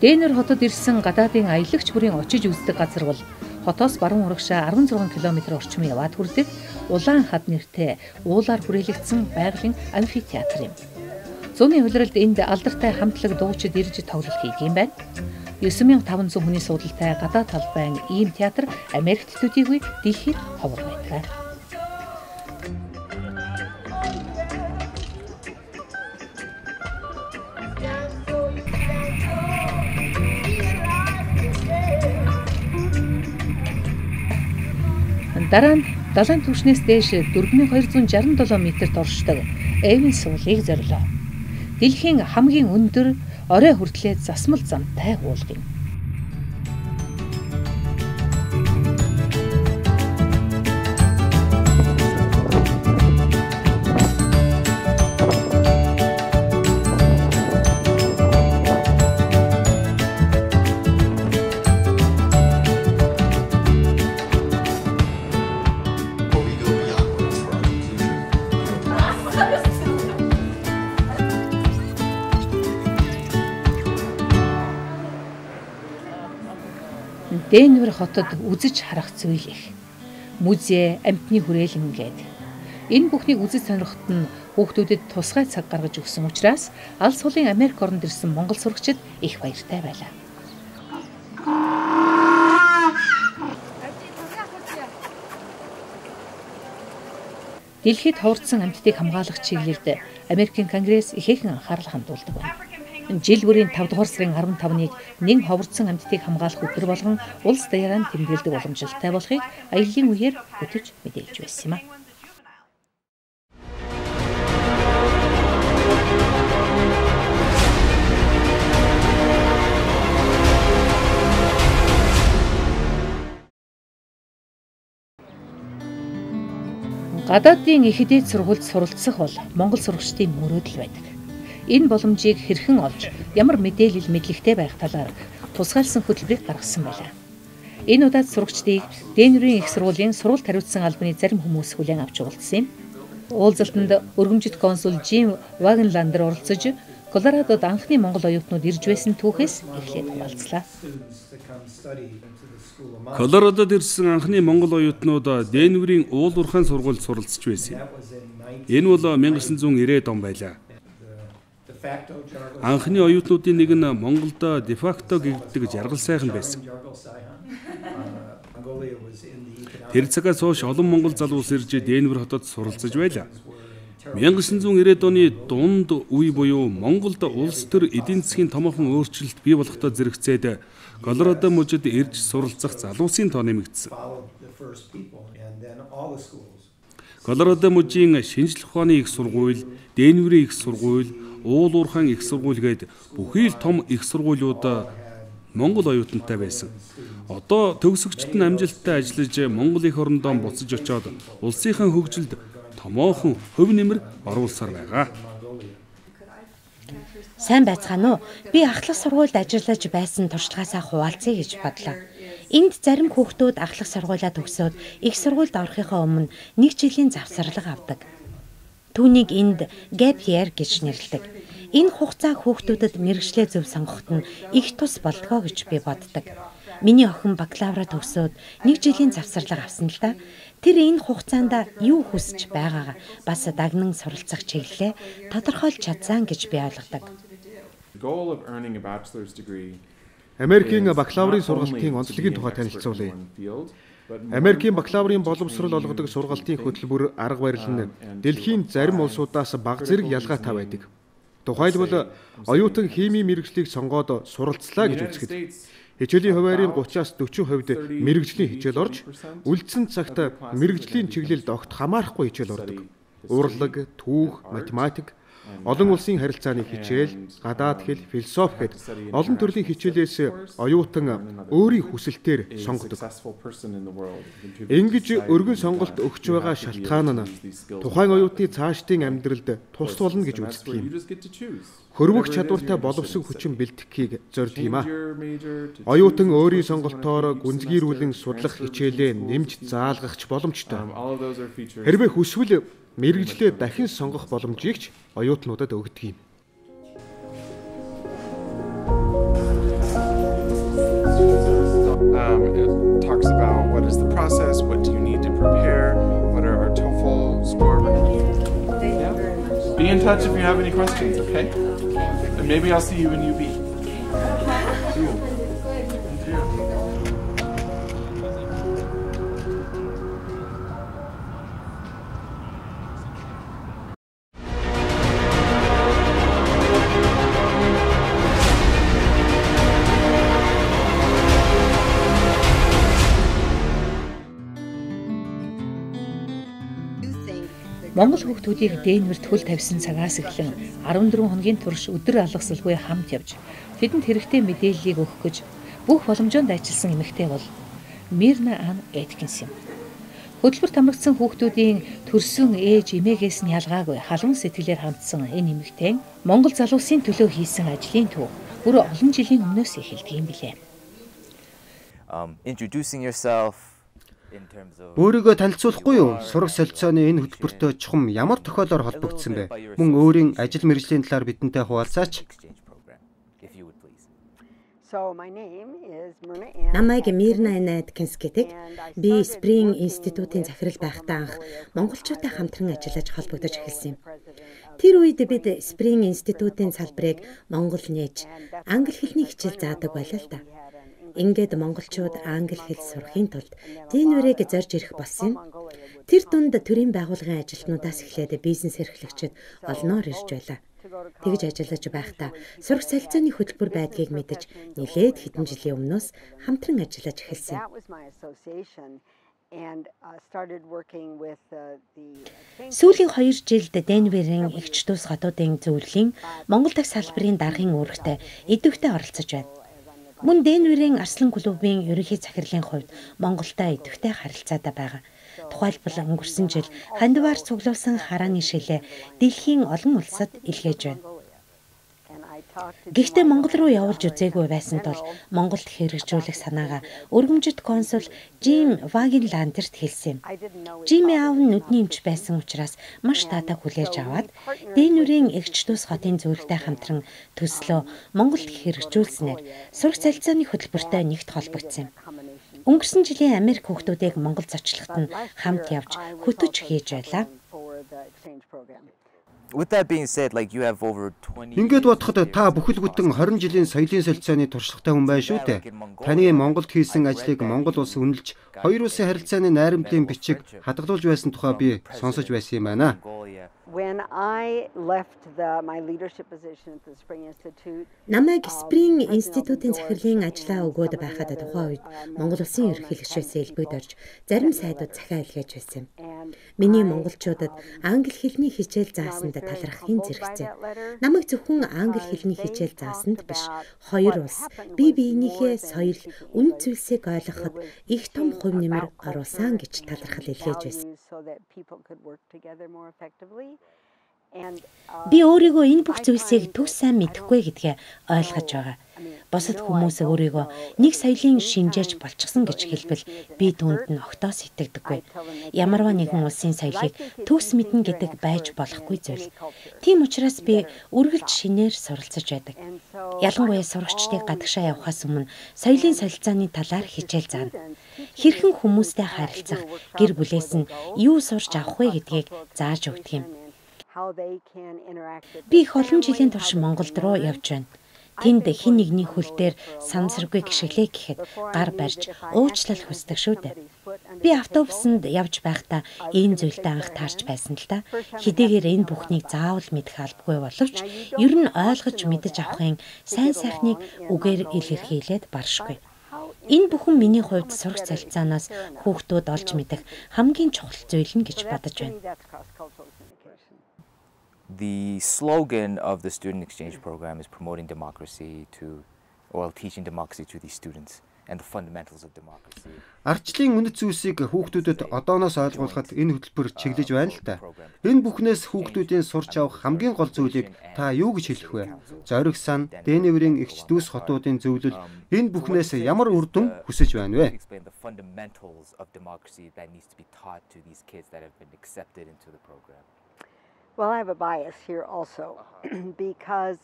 S1: Денвер хотод ирсэн гадаадын аялагч бүрийн очиж үздэг газар бол хотоос баруун урагшаа 16 км орчим яваад хүрдэг Улаан хад нэртэй уулаар хүрээлэгдсэн байгалийн амфитеатр юм. Зуны улиралд энд алдартай хамтлаг дуучид ирж тоглолт хийдэг юм байна. 9500 хүний суудалтай гадаад талбайн ийм театр Америкт төдийгүй дэлхийд ховор байдаг. Дараа нь далайн түвшнээс дээш 4267 метрт оршдог Эвенс уулыг зорилоо. Дэлхийн хамгийн өндөр орой хүртлээр засмал замтай уулга юм. Денвер хотод үзэж харах зүйл их. Музей, амьтны хүрээлэн гээд. Энэ бүхнийг үзэж сонирхоход нь хүүхдүүдэд тусгай цаг гаргаж өгсөн учраас алс холын Америк оронд ирсэн монгол сурагчид их баяртай байлаа. Дэлхийд ховордсон амьтдыг хамгаалах чиглэлд Америкийн Конгресс ихээхэн анхаарал хандуулдаг байна. Жил бүрийн 5 дугаар сарын 15-ныг нэн ховордсон амьтдыг хамгаалах өдөр болгон улс даяараа нь тэмдэглэдэг уламжлалтай болохыг аяллаа үеэр хөтөж мэдээлж байсан юм а. Гадаадын их эдийн сургуульд суралцах бол Монгол сурагчдын мөрөөдөл байдаг. Энэ боломжийг хэрхэн олж, ямар мэдээлэл мэдлэгтэй байх талаар тусгаалсан хөтөлбөрийг гаргасан байлаа. Энэ удаад сурагчдыг Денверийн их сургуулийн сургалт хариуцсан албаны зарим хүмүүс хүлээн авч уулзсан юм. Уулзалтанд өргөмжит консул Жим Вагенландер оролцож, Колорадод анхны монгол оюутнууд ирж байсан түүхээс эхлээд хуваалцлаа.
S4: Колорадод ирсэн анхны монгол оюутнууд Денверийн уул уурхайн сургуульд суралцж байсан юм. Энэ бол 1990-ад он байлаа. Анхны оюутнуудын нэг нь Монголд дефакто гэгддэг Жаргал сайхан байсан. Тэр цагаас хойш олон монгол залуус ирж Денвер хотод суралцж байлаа. 1990-ад оны дунд үе буюу Монголд улс төр эдийн засгийн томоохон өөрчлөлт бий болохтой зэрэгцээд Колорадо мужид ирж суралцах залуусын тоо нэмэгдсэн. Колорадо мужийн шинжлэх ухааны их сургууль, Денверийн их сургууль, уул уурхайн их сургууль гээд бүхий л том их сургуулиуд монгол оюутантай байсан. Одоо төгсөгчд нь амжилттай ажиллаж Монгол эх орондоо буцаж очоод улсынхаа хөгжилд томоохон хувь нэмэр оруулсаар байгаа.
S9: Сайн байцгаана уу? Би ахлах сургуульд ажиллаж байсан туршлагаасаа хуваалцъя гэж бодлоо. Энд зарим хүүхдүүд ахлах сургуулиа төгсөөд их сургуульд орохынхоо өмнө нэг жилийн завсарлага авдаг. Түүнийг энд gap year гэж нэрлэдэг. Энэ хугацаа хүүхдүүдэд мэргэжлээ зөв сонгоход нь их тус болдгоо гэж би боддог. Миний охин бакалавра төгсөөд нэг жилийн завсарлага авсан л да. Тэр энэ хугацаанд юу хүсэж байгаагаа бас дагнан суралцах чиглэлээ тодорхойлж чадсан гэж би ойлгодог.
S7: Америкийн бакалаврын сургалтын онцлогийн тухай танилцуулъя. Америкийн бакалаврын боловсрол олгодог сургалтын хөтөлбөр арга барил нь дэлхийн зарим улсуудаас бага зэрэг ялгаатай байдаг. Тухайлбал оюутан химийн мэргэжлийг сонгоод суралцлаа гэж үзэхэд хичээлийн хуваарийн 30-аас 40% мэргэжлийн хичээл орж, үлдсэн цагт мэргэжлийн чиглэлд огт хамаарахгүй хичээл ордог. Урлаг, түүх, математик, олон улсын харилцааны хичээл, гадаад хэл, философи гэд олон төрлийн хичээлээс оюутан өөрийн хүсэлтээр сонгодог. Ингэж өргөн сонголт өгч байгаа шалтгаан нь тухайн оюутны цаашдын амьдралд тус болно гэж үздэг юм. Хөрвөх чадвартай боловсон хүчин бэлтгэхийг зорддог юм а. Оюутан өөрийн сонголтоор гүнзгийрүүлэн судлах хичээлээ нэмж заалгах ч боломжтой. Хэрвээ хүсвэл мэргэжлээ дахин сонгох боломжийг ч оюутнуудад өгдөг юм.
S10: It talks about what is the process, what do you need to prepare, what are our TOEFL score. Yeah. Be in touch if you have any questions, okay? And maybe I'll see you in UB. See you.
S1: Монгол хүүхдүүдийг Денверт хөл тавьсан цагаас эхлэн 14 хоногийн турш өдөр алгасалгүй хамт явж тэдэнд хэрэгтэй мэдээллийг өгөх гэж бүх боломжинд ажилласан эмэгтэй бол Мирна Ан Эткинс юм. Хөтөлбөрт хамрагдсан хүүхдүүдийн төрсөн ээж эмээгээс нь ялгаагүй халуун сэтгэлээр хандсан энэ эмэгтэй Монгол залуусын төлөө хийсэн ажлын түүх бүр олон жилийн өмнөөс эхэлдэг юм билээ.
S3: Introducing yourself.
S11: Өөрийгөө танилцуулахгүй юу? Сурах солилцооны энэ хөтөлбөртөө чухам ямар тохиолоор холбогдсон бэ? Мөн өөрийн ажил мэргэжлийн талаар бидэнтэй хуваалцаач.
S9: Намайг Мирна Эткинс гэдэг. Би Спринг институтын захирал байхдаа анх монголчуудтай хамтран ажиллаж холбогдож эхэлсэн юм. Тэр үед бид Спринг институтын салбарыг монгол нээж, англи хэлний хичээл заадаг байлаа л да. Ингээд монголчууд англи хэл сурахын тулд Денверийг зорж ирэх болсон юм. Тэр дунд төрийн байгууллагын ажилтнуудаас эхлээд бизнес эрхлэгчид олноор ирж байлаа. Тэгж ажиллаж байхдаа сурах солилцооны хөтөлбөр байдгийг мэдэж нэлээд хэдэн жилийн өмнөөс хамтран ажиллаж эхэлсэн. Сүүлийн 2 жилд Денверийн эгч дүүс хотуудын зөвлөлийн Монгол дахь салбарын даргын үүрэгтэй идэвхтэй оролцож байна. Мөн Денверийн Арслан клубын ерөнхий захирлын хувьд Монголтой идэвхтэй харилцаатай байгаа. Тухайлбал өнгөрсөн жил Хандиваар цуглуулсан харааны шилээ дэлхийн олон улсад илгээж байна. Гэхдээ Монгол руу явуулж үзээгүй байсан тул Монголд хэрэгжүүлэх санаагаа өргөмжит консул Жим Вагенландерт хэлсэн юм. Жимийн аав нь нүдний эмч байсан учраас маш таатай хүлээж аваад Денверийн эгч дүүс хотын зөвлөлтэй хамтран төслөө Монголд хэрэгжүүлснээр сурах солилцооны хөтөлбөртэй нэгт холбогдсон юм. Өнгөрсөн жилийн Америк хүүхдүүдийг Монгол зочлоход нь хамт явж хөтөч хийж байлаа.
S3: With that being said, like you have over 20
S11: Ингээд бодоход та бүхэл бүтэн 20 жилийн соёлын солилцооны туршлагатай хүн байна шүү дээ. Таны Монголд хийсэн ажлыг Монгол улс үнэлж, хоёр улсын харилцааны найрамдлын бичиг хадгалуулж байсан тухай би сонсож байсан юм байна.
S5: When I left my leadership position at the Spring Institute,
S9: Намайг Spring Институтын захирлын ажлаа өгөөд байхад тухайн үед Монгол улсын ерөнхийлөгчөөс элбэгд орж зарим сайдууд захиа илгээж байсан юм. Миний монголчуудад англи хэлний хичээл заасанд талархахын зэрэгцээ. Намайг зөвхөн англи хэлний хичээл заасанд биш, хоёр улс бие биенийхээ соёл, үнэт зүйлсийг ойлгоход их том хувь нэмэр оруулсан гэж талархал илгээж байсан.
S5: so that people could work together more effectively.
S9: Би өөрийгөө энэ бүх зүйлсийг төгс сайн мэдэхгүй гэдгээ ойлгож байгаа. Бусад хүмүүс өөрийгөө нэг соёлын шинжээч болчихсон гэж хэлбэл би түүнд нь огтоос итгэдэггүй. Ямарваа нэгэн улсын соёлыг төгс мэднэ гэдэг байж болохгүй зүйл. Тийм учраас би үргэлж шинээр суралцаж байдаг. Ялангуяа сурагчдыг гадагшаа явахаас өмнө соёлын солилцооны талаар хичээл заана. Хэрхэн хүмүүстэй харилцах, гэр бүлээс нь юу сурч авах вэ гэдгийг зааж өгдөг юм. Би их олон жилийн турш Монголд руу явж байна. Тэнд хэн нэгний хөл дээр сансаргүй гიშгэлээ гэхэд гар барьж уучлал хүсдэг шүү дээ. Би автобусанд явж байхдаа ийм зүйлтэй анх таарч байсан л да. Хэдийгээр энэ бүхнийг заавал мэдэх албагүй боловч ер нь ойлгож мэдэж авахын сайн сайхныг үгээр илэрхийлээд баршгүй. Энэ бүхэн миний хувьд сурах солилцооноос хүүхдүүд олж мэдэх хамгийн чухал зүйл нь гэж бодож байна.
S3: The slogan of the student exchange program is promoting democracy to, well, teaching democracy to these students and the fundamentals of democracy.
S11: Ардчлалын үнэт зүйлсийг хүүхдүүдэд одооноос ойлгуулахад энэ хөтөлбөр чиглэж байна л та. Энэ бүхнээс хүүхдүүдийн сурч авах хамгийн гол зүйлийг та юу гэж хэлэх вэ? Зориг сан, Денверийн эгч дүүс хотуудын зөвлөл энэ бүхнээс ямар үр дүн хүсэж байна вэ?
S3: Explain the fundamentals of democracy that needs to be taught to these kids that have been accepted into the program.
S5: Well, I have a bias here also because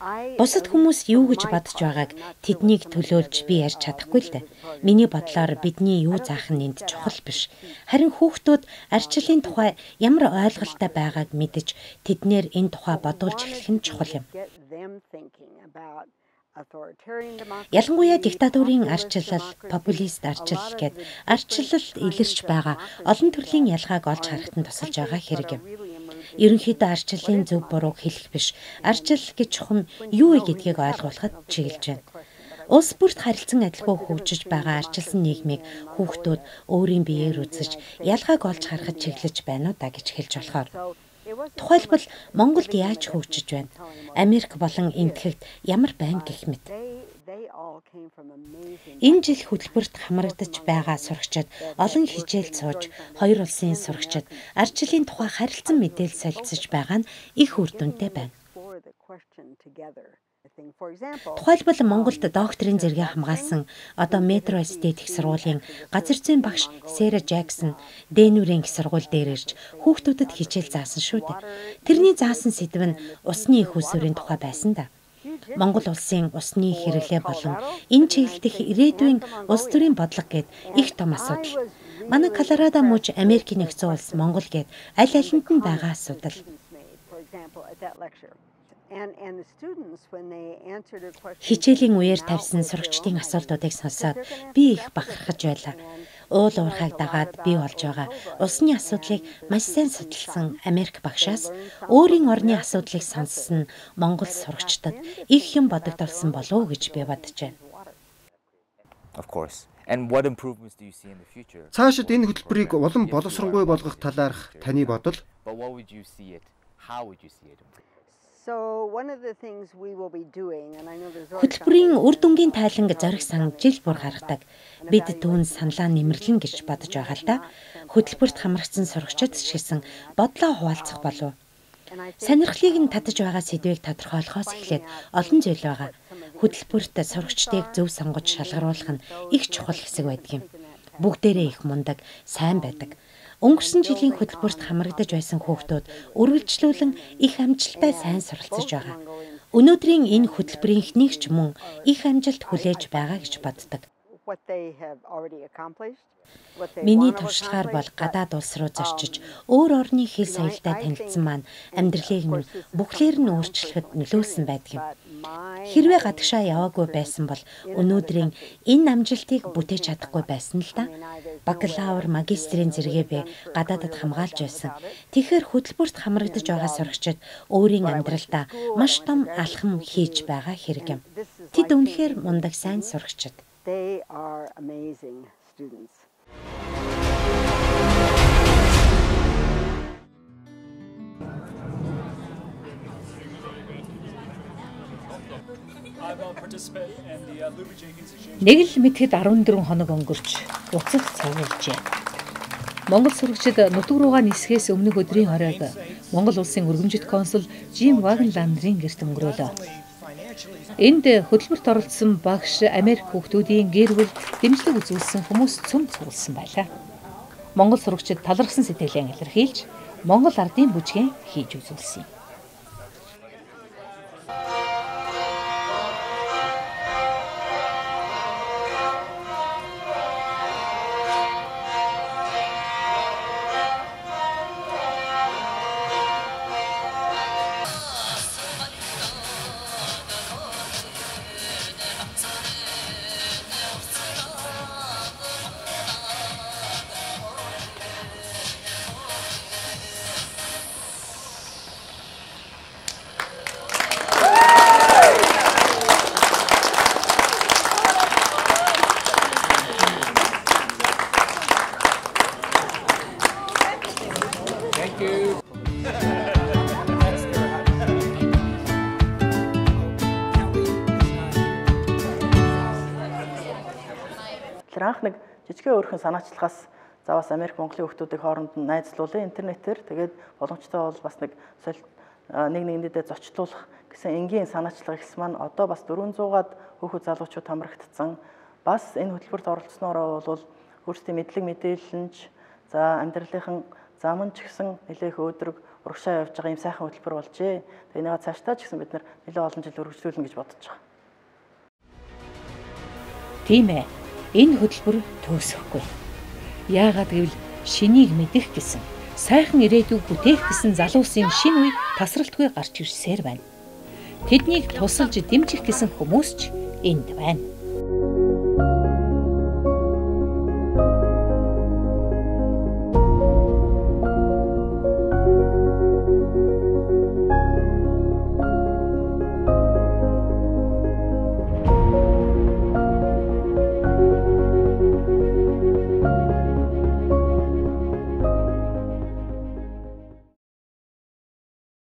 S5: I
S9: Бусад хүмүүс юу гэж бодож байгааг тэднийг төлөөлж би ярьж чадахгүй л дээ. Миний бодлоор бидний юу заах нь энд чухал биш. Харин хүүхдүүд ардчлалын тухай ямар ойлголттой байгааг мэдэж тэднээр энэ тухай бодуулж эхлэх нь чухал юм.
S5: get them thinking about authoritarian democracy.
S9: Ялангуяа диктатурын ардчлал, популист ардчлал гээд ардчлалд илэрч байгаа олон төрлийн ялгааг олж харахад нь тусалж байгаа хэрэг юм. Ерөнхийдөө ардчлалын зөв бурууг хэлэх биш, ардчлал гэж чухам юу вэ гэдгийг ойлгуулахад чиглэж байна. Улс бүрт харилцан адилгүй хөгжиж байгаа ардчилсан нийгмийг хүүхдүүд өөрийн биеэр үзэж ялгааг олж харахад чиглэж байна уу да гэж хэлж болохоор. Тухайлбал Монголд яаж хөгжиж байна? Америк болон Энэтхэгт ямар байна гэх мэт.
S5: They all came from amazing
S9: Энэ жил хөтөлбөрт хамрагдаж байгаа сурагчид олон хичээл сууж хоёр улсын сурагчид ардчлалын тухай харилцан мэдээлэл солилцож байгаа нь их үр дүнтэй байна.
S5: explore the question together. I think, for example,
S9: Тухайлбал Монголд докторийн зэргээ хамгаалсан одоо Метро Стейт их сургуулийн газар зүйн багш Сэра Жаксон Денверийн их сургууль дээр ирж хүүхдүүдэд хичээл заасан шүү дээ. Тэрний заасан сэдэв нь усны их усүрийн тухай байсан да. Монгол улсын усны хэрэглээ болон энэ чиглэл дэх ирээдүйн улс төрийн бодлого гээд их том асуудал. Манай Колорадо мужи Америкийн нэгдсэн улс Монгол гээд аль алинд нь байгаа асуудал.
S5: for example, at that lecture.
S9: Хичээлийн үеэр тавьсан сурагчдын асуултуудыг сонсоод би их бахархаж байлаа. Уул уурхайг дагаад бий болж байгаа улсны асуудлыг маш сайн судалсан Америк багшаас өөрийн орны асуудлыг сонссон нь Монгол сурагчдад их юм бодогдолсон болов уу гэж би бодож байна.
S3: Of course. And what improvements do you see in the future?
S11: Цаашид энэ хөтөлбөрийг улам боловсронгуй болгох талаарх таны бодол.
S3: But what would you see it? How would you see it improve?
S9: Хөтөлбөрийн үр дүнгийн тайланг зориг сан жил бүр гаргадаг. Бид түүнд саналаа нэмэрлэнэ гэж бодож байгаа л да. Хөтөлбөрт хамрагдсан сурагчид ч гэсэн бодлоо хуваалцах болов. Сонирхлыг нь татаж байгаа сэдвийг тодорхойлохоос эхлээд олон зүйл байгаа. Хөтөлбөрт сурагчдыг зөв сонгож шалгаруулах нь их чухал хэсэг байдаг юм. Бүгдээрээ их мундаг, сайн байдаг. Өнгөрсөн жилийн хөтөлбөрт хамрагдаж байсан хүүхдүүд үргэлжлүүлэн их амжилттай сайн суралцж байгаа. Өнөөдрийн энэ хөтөлбөрийнхнийг ч мөн их амжилт хүлээж байгаа гэж боддог. Миний туршлагаар бол гадаад улс руу зорчиж өөр орны хэл соёлтой танилцсан маань амьдралыг минь бүхлээр нь өөрчлөхөд нөлөөлсөн байдаг юм. Хэрвээ гадагшаа яваагүй байсан бол өнөөдрийн энэ амжилтыг бүтээж чадахгүй байсан л да. Бакалавр, магистрийн зэрэгээ би гадаадад хамгаалж байсан. Тэгэхээр хөтөлбөрт хамрагдаж байгаа сурагчид өөрийн амьдралдаа маш том алхам хийж байгаа хэрэг юм. Тэд үнэхээр мундаг сайн сурагчид.
S5: They are amazing students.
S1: Нэг л мэтгэд 14 хоног өнгөрч буцах цуглажээ. Монгол сурагчид нутаг руугаа нисэхээс өмнөх өдрийн оройг Монгол улсын өргөмжит консул Жим Вагенландрын гэрт өнгөрөөлөө. Энд хөтөлбөрт оролцсон багш, Америк хүүхдүүдийн гэр бүл, дэмжлэг үзүүлсэн хүмүүс цөм цугласан байлаа. Монгол сурагчид талархсан сэтгэлээ илэрхийлж, Монгол ардын бүжгээ хийж үзүүлсэн юм.
S12: Анх нэг жижигхэн өөрхөн санаачлахаас за бас Америк Монголын хүүхдүүдийг хооронд нь найзлуулъя интернетээр, тэгээд боломжтой бол бас нэг нэг нэгэндээ зочлуулах гэсэн энгийн санаачлага ихс маань одоо бас 400-аад хүүхэд залуучууд хамрагдсан. Бас энэ хөтөлбөрт оролцсноороо бол өөрсдийн мэдлэг мэдээлэл нь за амьдралынхан зам нь ч гэсэн нэлээх өөдрөг урагшаа явж байгаа юм сайхан хөтөлбөр болжээ. Тэгээд энийгээ цаашдаа ч гэсэн бид нар нэлээд олон жил өргөжлүүлнэ гэж бодож байгаа.
S1: Тийм ээ. Энэ хөтөлбөр төгсөхгүй. Яагаад гэвэл шинийг мэдэх гэсэн, сайхан ирээдүйг бүтээх гэсэн залуусын шинэ үе тасралтгүй гарч ирсээр байна. Тэднийг тусалж дэмжих гэсэн хүмүүс ч энд байна.